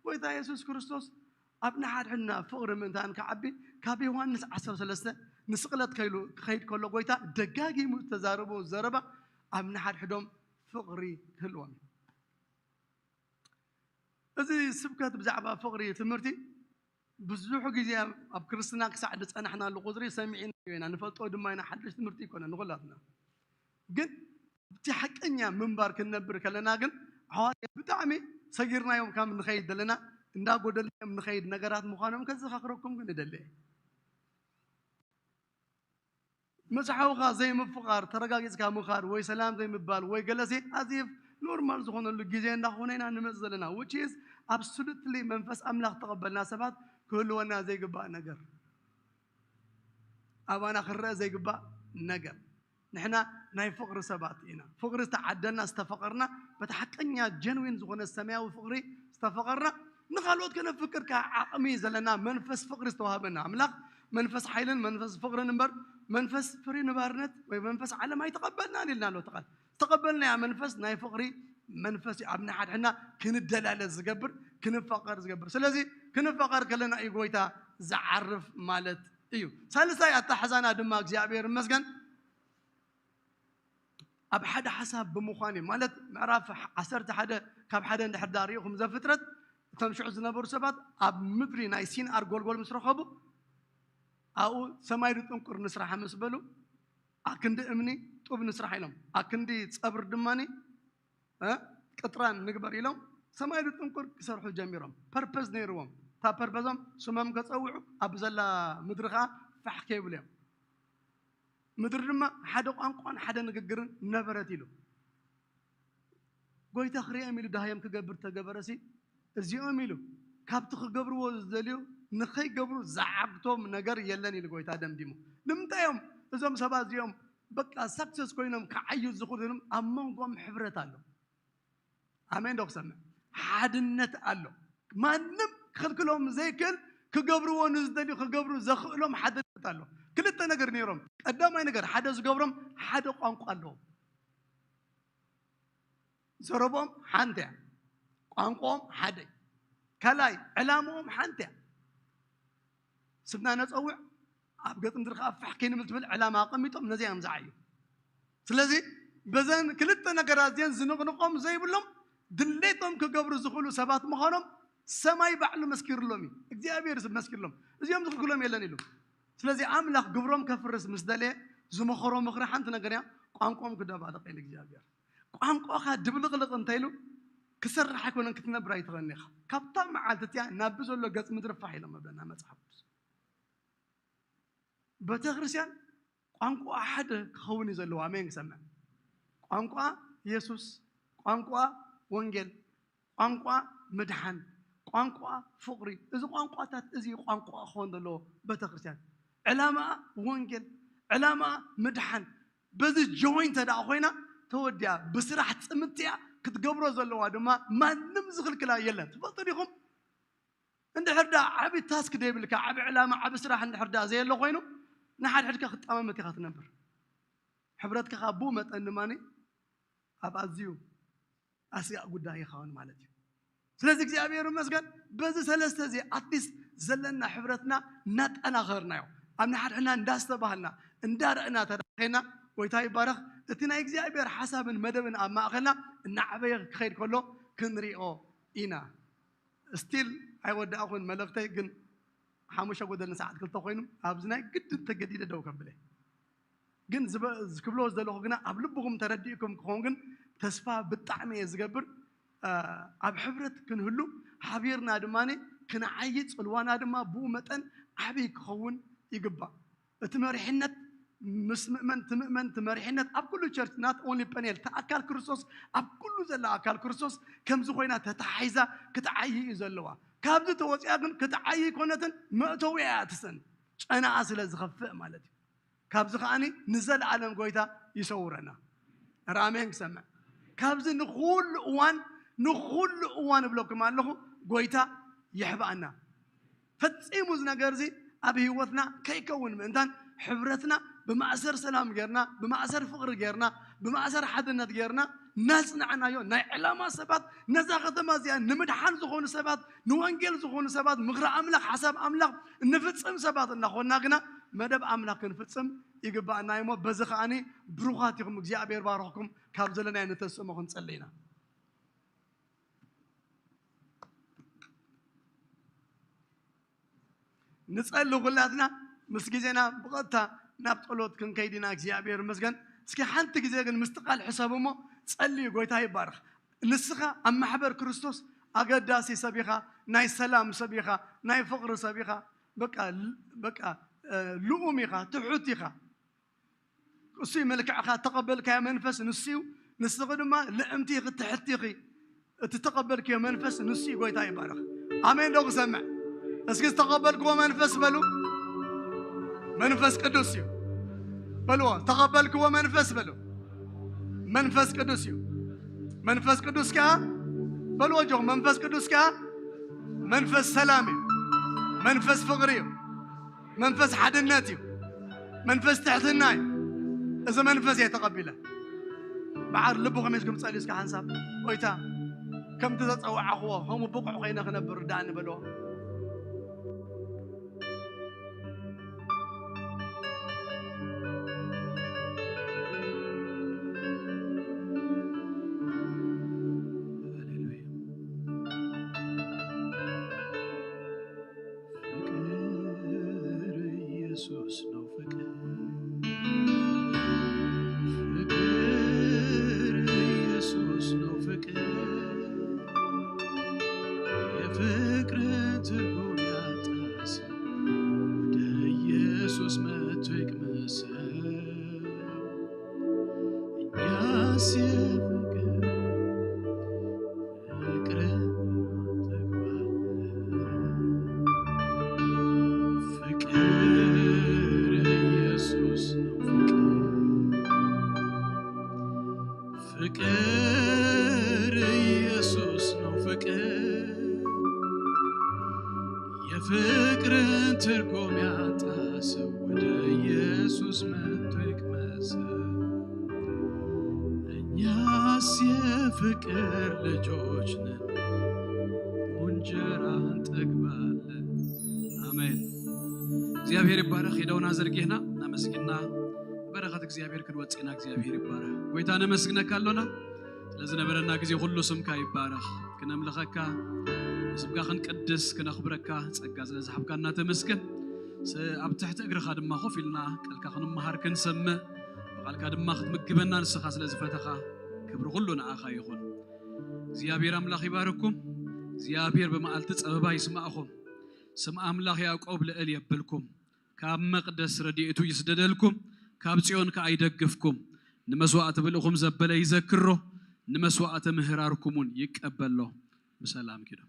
ጎይታ የሱስ ክርስቶስ ኣብ ንሓድሕድና ፍቕሪ ምእንታን ክዓቢ ካብ ዮሃንስ ዓሰርተ ሰለስተ ንስቕለት ከይሉ ክኸይድ ከሎ ጎይታ ደጋጊሙ ዝተዛረቦ ዘረባ ኣብ ንሓድሕዶም ፍቕሪ ክህልዎም እዩ። እዚ ስብከት ብዛዕባ ፍቕሪ ትምህርቲ ብዙሕ ግዜ ኣብ ክርስትና ክሳዕ ዝጸናሕናሉ ቁጽሪ ሰሚዕናዮ ኢና፣ ንፈልጦ ድማ ኢና። ሓድሽ ትምህርቲ ኣይኮነን ንኹላትና። ግን ኣብቲ ሓቀኛ ምንባር ክንነብር ከለና ግን ኣሕዋት ብጣዕሚ ሰጊርናዮም ካብ ንኸይድ ዘለና እንዳጎደልናዮም ንኸይድ ነገራት ምዃኖም ከዘኻኽረኩም ግን እደሊ እየ። ምስ ሓውኻ ዘይምፍቓር፣ ተረጋጊጽካ ምኻድ ወይ ሰላም ዘይምባል ወይ ገለሲ ኣዚፍ ኖርማል ዝኾነሉ ግዜ እንዳኾነ ኢና ንመጽእ ዘለና። Which is absolutely መንፈስ ኣምላኽ ተቐበልና ሰባት ክህልወና ዘይግባእ ነገር፣ ኣባና ክረአ ዘይግባእ ነገር። ንሕና ናይ ፍቕሪ ሰባት ኢና። ፍቕሪ ዝተዓደልና ዝተፈቐርና በቲ ሓቀኛ ጀንዊን ዝኾነ ሰማያዊ ፍቕሪ ዝተፈቐርና ንኻልኦት ከነፍቅር ከዓ ዓቕሚ ዘለና መንፈስ ፍቕሪ ዝተዋህበና ኣምላኽ መንፈስ ሓይልን መንፈስ ፍቕርን እምበር መንፈስ ፍሪ ንባርነት ወይ መንፈስ ዓለም ኣይተቐበልናን ኢልና ኣሎ እቲ ቃል። ዝተቐበልናያ መንፈስ ናይ ፍቕሪ መንፈስ እዩ። ኣብ ንሓድሕድና ክንደላለ ዝገብር ክንፋቐር ዝገብር። ስለዚ ክንፋቐር ከለና እዩ ጎይታ ዝዓርፍ ማለት እዩ። ሳልሳይ ኣተሓዛና ድማ እግዚኣብሔር ይመስገን ኣብ ሓደ ሓሳብ ብምዃን እዩ። ማለት ምዕራፍ ዓሰርተ ሓደ ካብ ሓደ እንድሕር ዳኣ ሪኢኹም ዘፍጥረት እቶም ሽዑ ዝነበሩ ሰባት ኣብ ምድሪ ናይ ሲንኣር ጎልጎል ምስ ረኸቡ ኣብኡ ሰማይ ድጥንቁር ንስራሕ ምስ በሉ ኣክንዲ እምኒ ጡብ ንስራሕ ኢሎም ኣክንዲ ጸብሪ ድማኒ እ ቅጥራን ንግበር ኢሎም ሰማይ ድጥንቁር ክሰርሑ ጀሚሮም። ፐርፐዝ ነይርዎም። እታ ፐርፐዞም ስሞም ከጸውዑ ኣብ ዘላ ምድሪ ከዓ ፋሕ ከይብሉ እዮም። ምድሪ ድማ ሓደ ቋንቋን ሓደ ንግግርን ነበረት ኢሉ። ጎይታ ክርእዮም ኢሉ ድሃዮም ክገብር ተገበረሲ እዚኦም ኢሉ ካብቲ ክገብርዎ ዝደልዩ ንኸይገብሩ ዝዓግቶም ነገር የለን ኢሉ ጎይታ ደምዲሙ። ንምንታይ እዮም እዞም ሰባት እዚኦም በቃ ሳክሰስ ኮይኖም ክዓዩ ዝኽእሉ ኮይኖም ኣብ መንጎም ሕብረት ኣሎ። ኣሜን ዶ ክሰምዕ? ሓድነት ኣሎ። ማንም ክኽልክሎም ዘይክእል ክገብርዎ ንዝደልዩ ክገብሩ ዘኽእሎም ሓድነት ኣሎ። ክልተ ነገር ነይሮም። ቀዳማይ ነገር ሓደ ዝገብሮም ሓደ ቋንቋ ኣለዎም። ዘረቦም ሓንቲ እያ። ቋንቋኦም ሓደ እዩ። ካልኣይ ዕላምኦም ሓንቲ እያ። ስምና ነፀውዕ ኣብ ገፅ ምድሪ ከዓ ፋሕ ከይንብል ትብል ዕላማ ኣቐሚጦም ነዚኣ እዮም ዝዓዩ። ስለዚ በዘን ክልተ ነገራት እዚአን ዝንቕንቖም ዘይብሎም ድሌቶም ክገብሩ ዝኽእሉ ሰባት ምዃኖም ሰማይ ባዕሉ መስኪርሎም እዩ። እግዚኣብሔር መስኪርሎም እዚኦም ዝኽልክሎም የለን ኢሉ። ስለዚ ኣምላኽ ግብሮም ከፍርስ ምስ ደለየ ዝመኸሮ ምኽሪ ሓንቲ ነገር እያ። ቋንቋኦም ክደባልቕ ኢሉ እግዚኣብሔር ቋንቋኻ ድብልቕልቕ እንተኢሉ ክሰርሕ ኣይኮነን ክትነብር ኣይትኽእልን ኢኻ። ካብታ መዓልቲ እቲኣ ናብዚ ዘሎ ገፅ ምድሪ ፋሕ ኢሎም መብለና መፅሓፍ ቅዱስ። ቤተ ክርስቲያን ቋንቋ ሓደ ክኸውን እዩ ዘለዎ። ኣሜን ክሰምዕ። ቋንቋ የሱስ፣ ቋንቋ ወንጌል፣ ቋንቋ ምድሓን፣ ቋንቋ ፍቕሪ። እዚ ቋንቋታት እዚ ቋንቋ ክኸውን ዘለዎ ቤተ ክርስቲያን ዕላማኣ ወንጌል፣ ዕላማኣ ምድሓን። በዚ ጆይን ተደኣ ኮይና ተወዲያ ብስራሕ ፅምትያ ክትገብሮ ዘለዋ ድማ ማንም ዝኽልክላ የለን። ትፈልጡ ዲኹም? እንድሕር ዳ ዓቢ ታስክ ዘይብልካ፣ ዓቢ ዕላማ፣ ዓቢ ስራሕ እንድሕር ዳ ዘየሎ ኮይኑ፣ ንሓድሕድካ ክትጠማመት ኢኻ ትነብር። ሕብረትካ ካብ ብኡ መጠን ድማ ኣብ ኣዝዩ ኣስጋእ ጉዳይ ይኸውን ማለት እዩ። ስለዚ እግዚኣብሔር ይመስገን፣ በዚ ሰለስተ እዚ ኣትሊስት ዘለና ሕብረትና እናጠናኸርናዮ፣ ኣብ ንሓድሕድና እንዳስተባህልና እንዳረእና ተዳኸና፣ ጎይታ ይባረኽ። እቲ ናይ እግዚኣብሔር ሓሳብን መደብን ኣብ ማእኸልና እናዓበየ ክኸይድ ከሎ ክንሪኦ ኢና። ስቲል ኣይወዳእኹን መልእኽተይ፣ ግን ሓሙሽተ ጎደልን ሰዓት ክልተ ኮይኑ ኣብዚ ናይ ግድን ተገዲደ ደው ከብለ። ግን ዝበ- ክብሎ ዝደለኹ ግና ኣብ ልብኹም ተረዲእኩም ክኸውን ግን ተስፋ ብጣዕሚ እየ ዝገብር። አ፣ ኣብ ሕብረት ክንህሉ ሓቢርና ድማ ክንዓይ ጽልዋና ድማ ብኡ መጠን ዓብይ ክኸውን ይግባእ። እቲ መሪሕነት ምስ ምእመን፣ እቲ ምእመን፣ እቲ መሪሕነት ኣብ ኩሉ ቸርች ናት ኦንሊ ፐኔል እቲ ኣካል ክርስቶስ ኣብ ኩሉ ዘላ ኣካል ክርስቶስ ከምዚ ኮይና ተተሓሒዛ ክትዓይ እዩ ዘለዋ። ካብዚ ተወፂኣ ግን ክትዓይ ይኮነትን መእተዊ እያ ትሰን ጨናኣ ስለ ዝኸፍእ ማለት እዩ። ካብዚ ከዓኒ ንዘለኣለም ጎይታ ይሰውረና። ራሜን ክሰምዕ ካብዚ ንኩሉ እዋን ንኩሉ እዋን እብለኩም ኣለኹ ጎይታ ይሕባእና። ፈጺሙ እዚ ነገር እዚ ኣብ ህይወትና ከይከውን ምእንታን ሕብረትና ብማእሰር ሰላም ጌርና፣ ብማእሰር ፍቕሪ ጌርና፣ ብማእሰር ሓድነት ጌርና እናጽናዕናዮ ናይ ዕላማ ሰባት ነዛ ከተማ እዚኣ ንምድሓን ዝኾኑ ሰባት ንወንጌል ዝኾኑ ሰባት ምኽሪ ኣምላኽ ሓሳብ ኣምላኽ እንፍጽም ሰባት እናኾንና ግና መደብ ኣምላኽ ክንፍጽም ይግባእና እዩሞ በዚ ከዓኒ ብሩኻት ኢኹም እግዚኣብሔር ባረኽኩም ካብ ዘለናዮ ንተስእሞ ክንጸሊ ኢና። ንጸሊ ኩላትና ምስ ግዜና ብቐጥታ ናብ ጸሎት ክንከይድ ኢና እግዚኣብሔር ይመስገን። እስኪ ሓንቲ ግዜ ግን ምስቲ ቃል ሕሰቡ እሞ ጸልዩ ጎይታ ይባርኽ። ንስኻ ኣብ ማሕበር ክርስቶስ ኣገዳሲ ሰብ ኢኻ፣ ናይ ሰላም ሰብ ኢኻ፣ ናይ ፍቕሪ ሰብ ኢኻ። በቃ በቃ ልኡም ኢኻ፣ ትሑት ኢኻ። እሱ መልክዕኻ ተቐበልካዮ መንፈስ ንሱ እዩ። ንስኺ ድማ ልእምቲ ኢኺ፣ ትሕቲ ኢኺ። እቲ ተቐበልክዮ መንፈስ ንሱ እዩ። ጎይታ ይባረኽ። ኣሜን ዶ ክሰምዕ? እስኪ ዝተቐበልክዎ መንፈስ በሉ። መንፈስ ቅዱስ እዩ በልዎ። ዝተቐበልክዎ መንፈስ በሉ። መንፈስ ቅዱስ እዩ። መንፈስ ቅዱስ ከኣ በልዎ ጆ መንፈስ ቅዱስ ከኣ መንፈስ ሰላም እዩ። መንፈስ ፍቕሪ እዩ። መንፈስ ሓድነት እዩ። መንፈስ ትሕትና እዩ። እዚ መንፈስ እየ ተቐቢለ። መዓር ልብኹም ሒዝኩም ጸልዩ እስከ ሓንሳብ። ጎይታ፣ ከምቲ ዘጸዋዕኽዎ ከምኡ ብቑዕ ኮይነ ክነብር ርዳእኒ በልዎ። ሃሌሉያ። ፍቅር ኢየሱስ ነው ፍቅር። ፍቅር ኢየሱስ ነው ፍቅር። የፍቅር ትርጉም ያጣ ሰው ወደ ኢየሱስ መጥቶ ይቅመሰው። እኛስ የፍቅር ፍቅር ተግባር ፍቅር ኢየሱስ ነው ፍቅር። ፍቅር ኢየሱስ ነው ፍቅር። የፍቅርን ትርጉም ያጣ ሰው ወደ ኢየሱስ መጥቶ ይቅመሰው። እኛስ የፍቅር ልጆች ነን፣ እንጀራ እንጠግባለን። ኣሜን። እግዚኣብሔር ይባረኽ። ኢደውና ዘርጊሕና እናመስግና በረኸት እግዚኣብሔር ክንወፅእና እግዚኣብሔር ይባረኽ። ጎይታ ነመስግነካ ኣሎና ስለዝነበረና ግዜ ኩሉ ስምካ ይባረኽ። ክነምልኸካ ስምካ ክንቅድስ ክነኽብረካ ጸጋ ስለ ዝሓብካና ተመስገን። ስ- ኣብ ትሕቲ እግርኻ ድማ ኮፍ ኢልና ቃልካ ክንመሃር ክንሰምዕ ብቓልካ ድማ ክትምግበና ንስኻ ስለ ዝፈተኻ ክብሪ ኩሉ ንኣኻ ይኹን። እግዚኣብሔር ኣምላኽ ይባርኩም። እግዚኣብሔር ብመዓልቲ ጸበባ ይስማዕኹም። ስም ኣምላኽ ያዕቆብ ልዕል የብልኩም። ካብ መቕደስ ረድኤቱ ይስደደልኩም፣ ካብ ጽዮን ከኣ ይደግፍኩም። ንመስዋዕቲ ብልእኹም ዘበለ ይዘክሮ፣ ንመስዋዕቲ ምህራርኩም እውን ይቀበሎ። ብሰላም ኪዱ።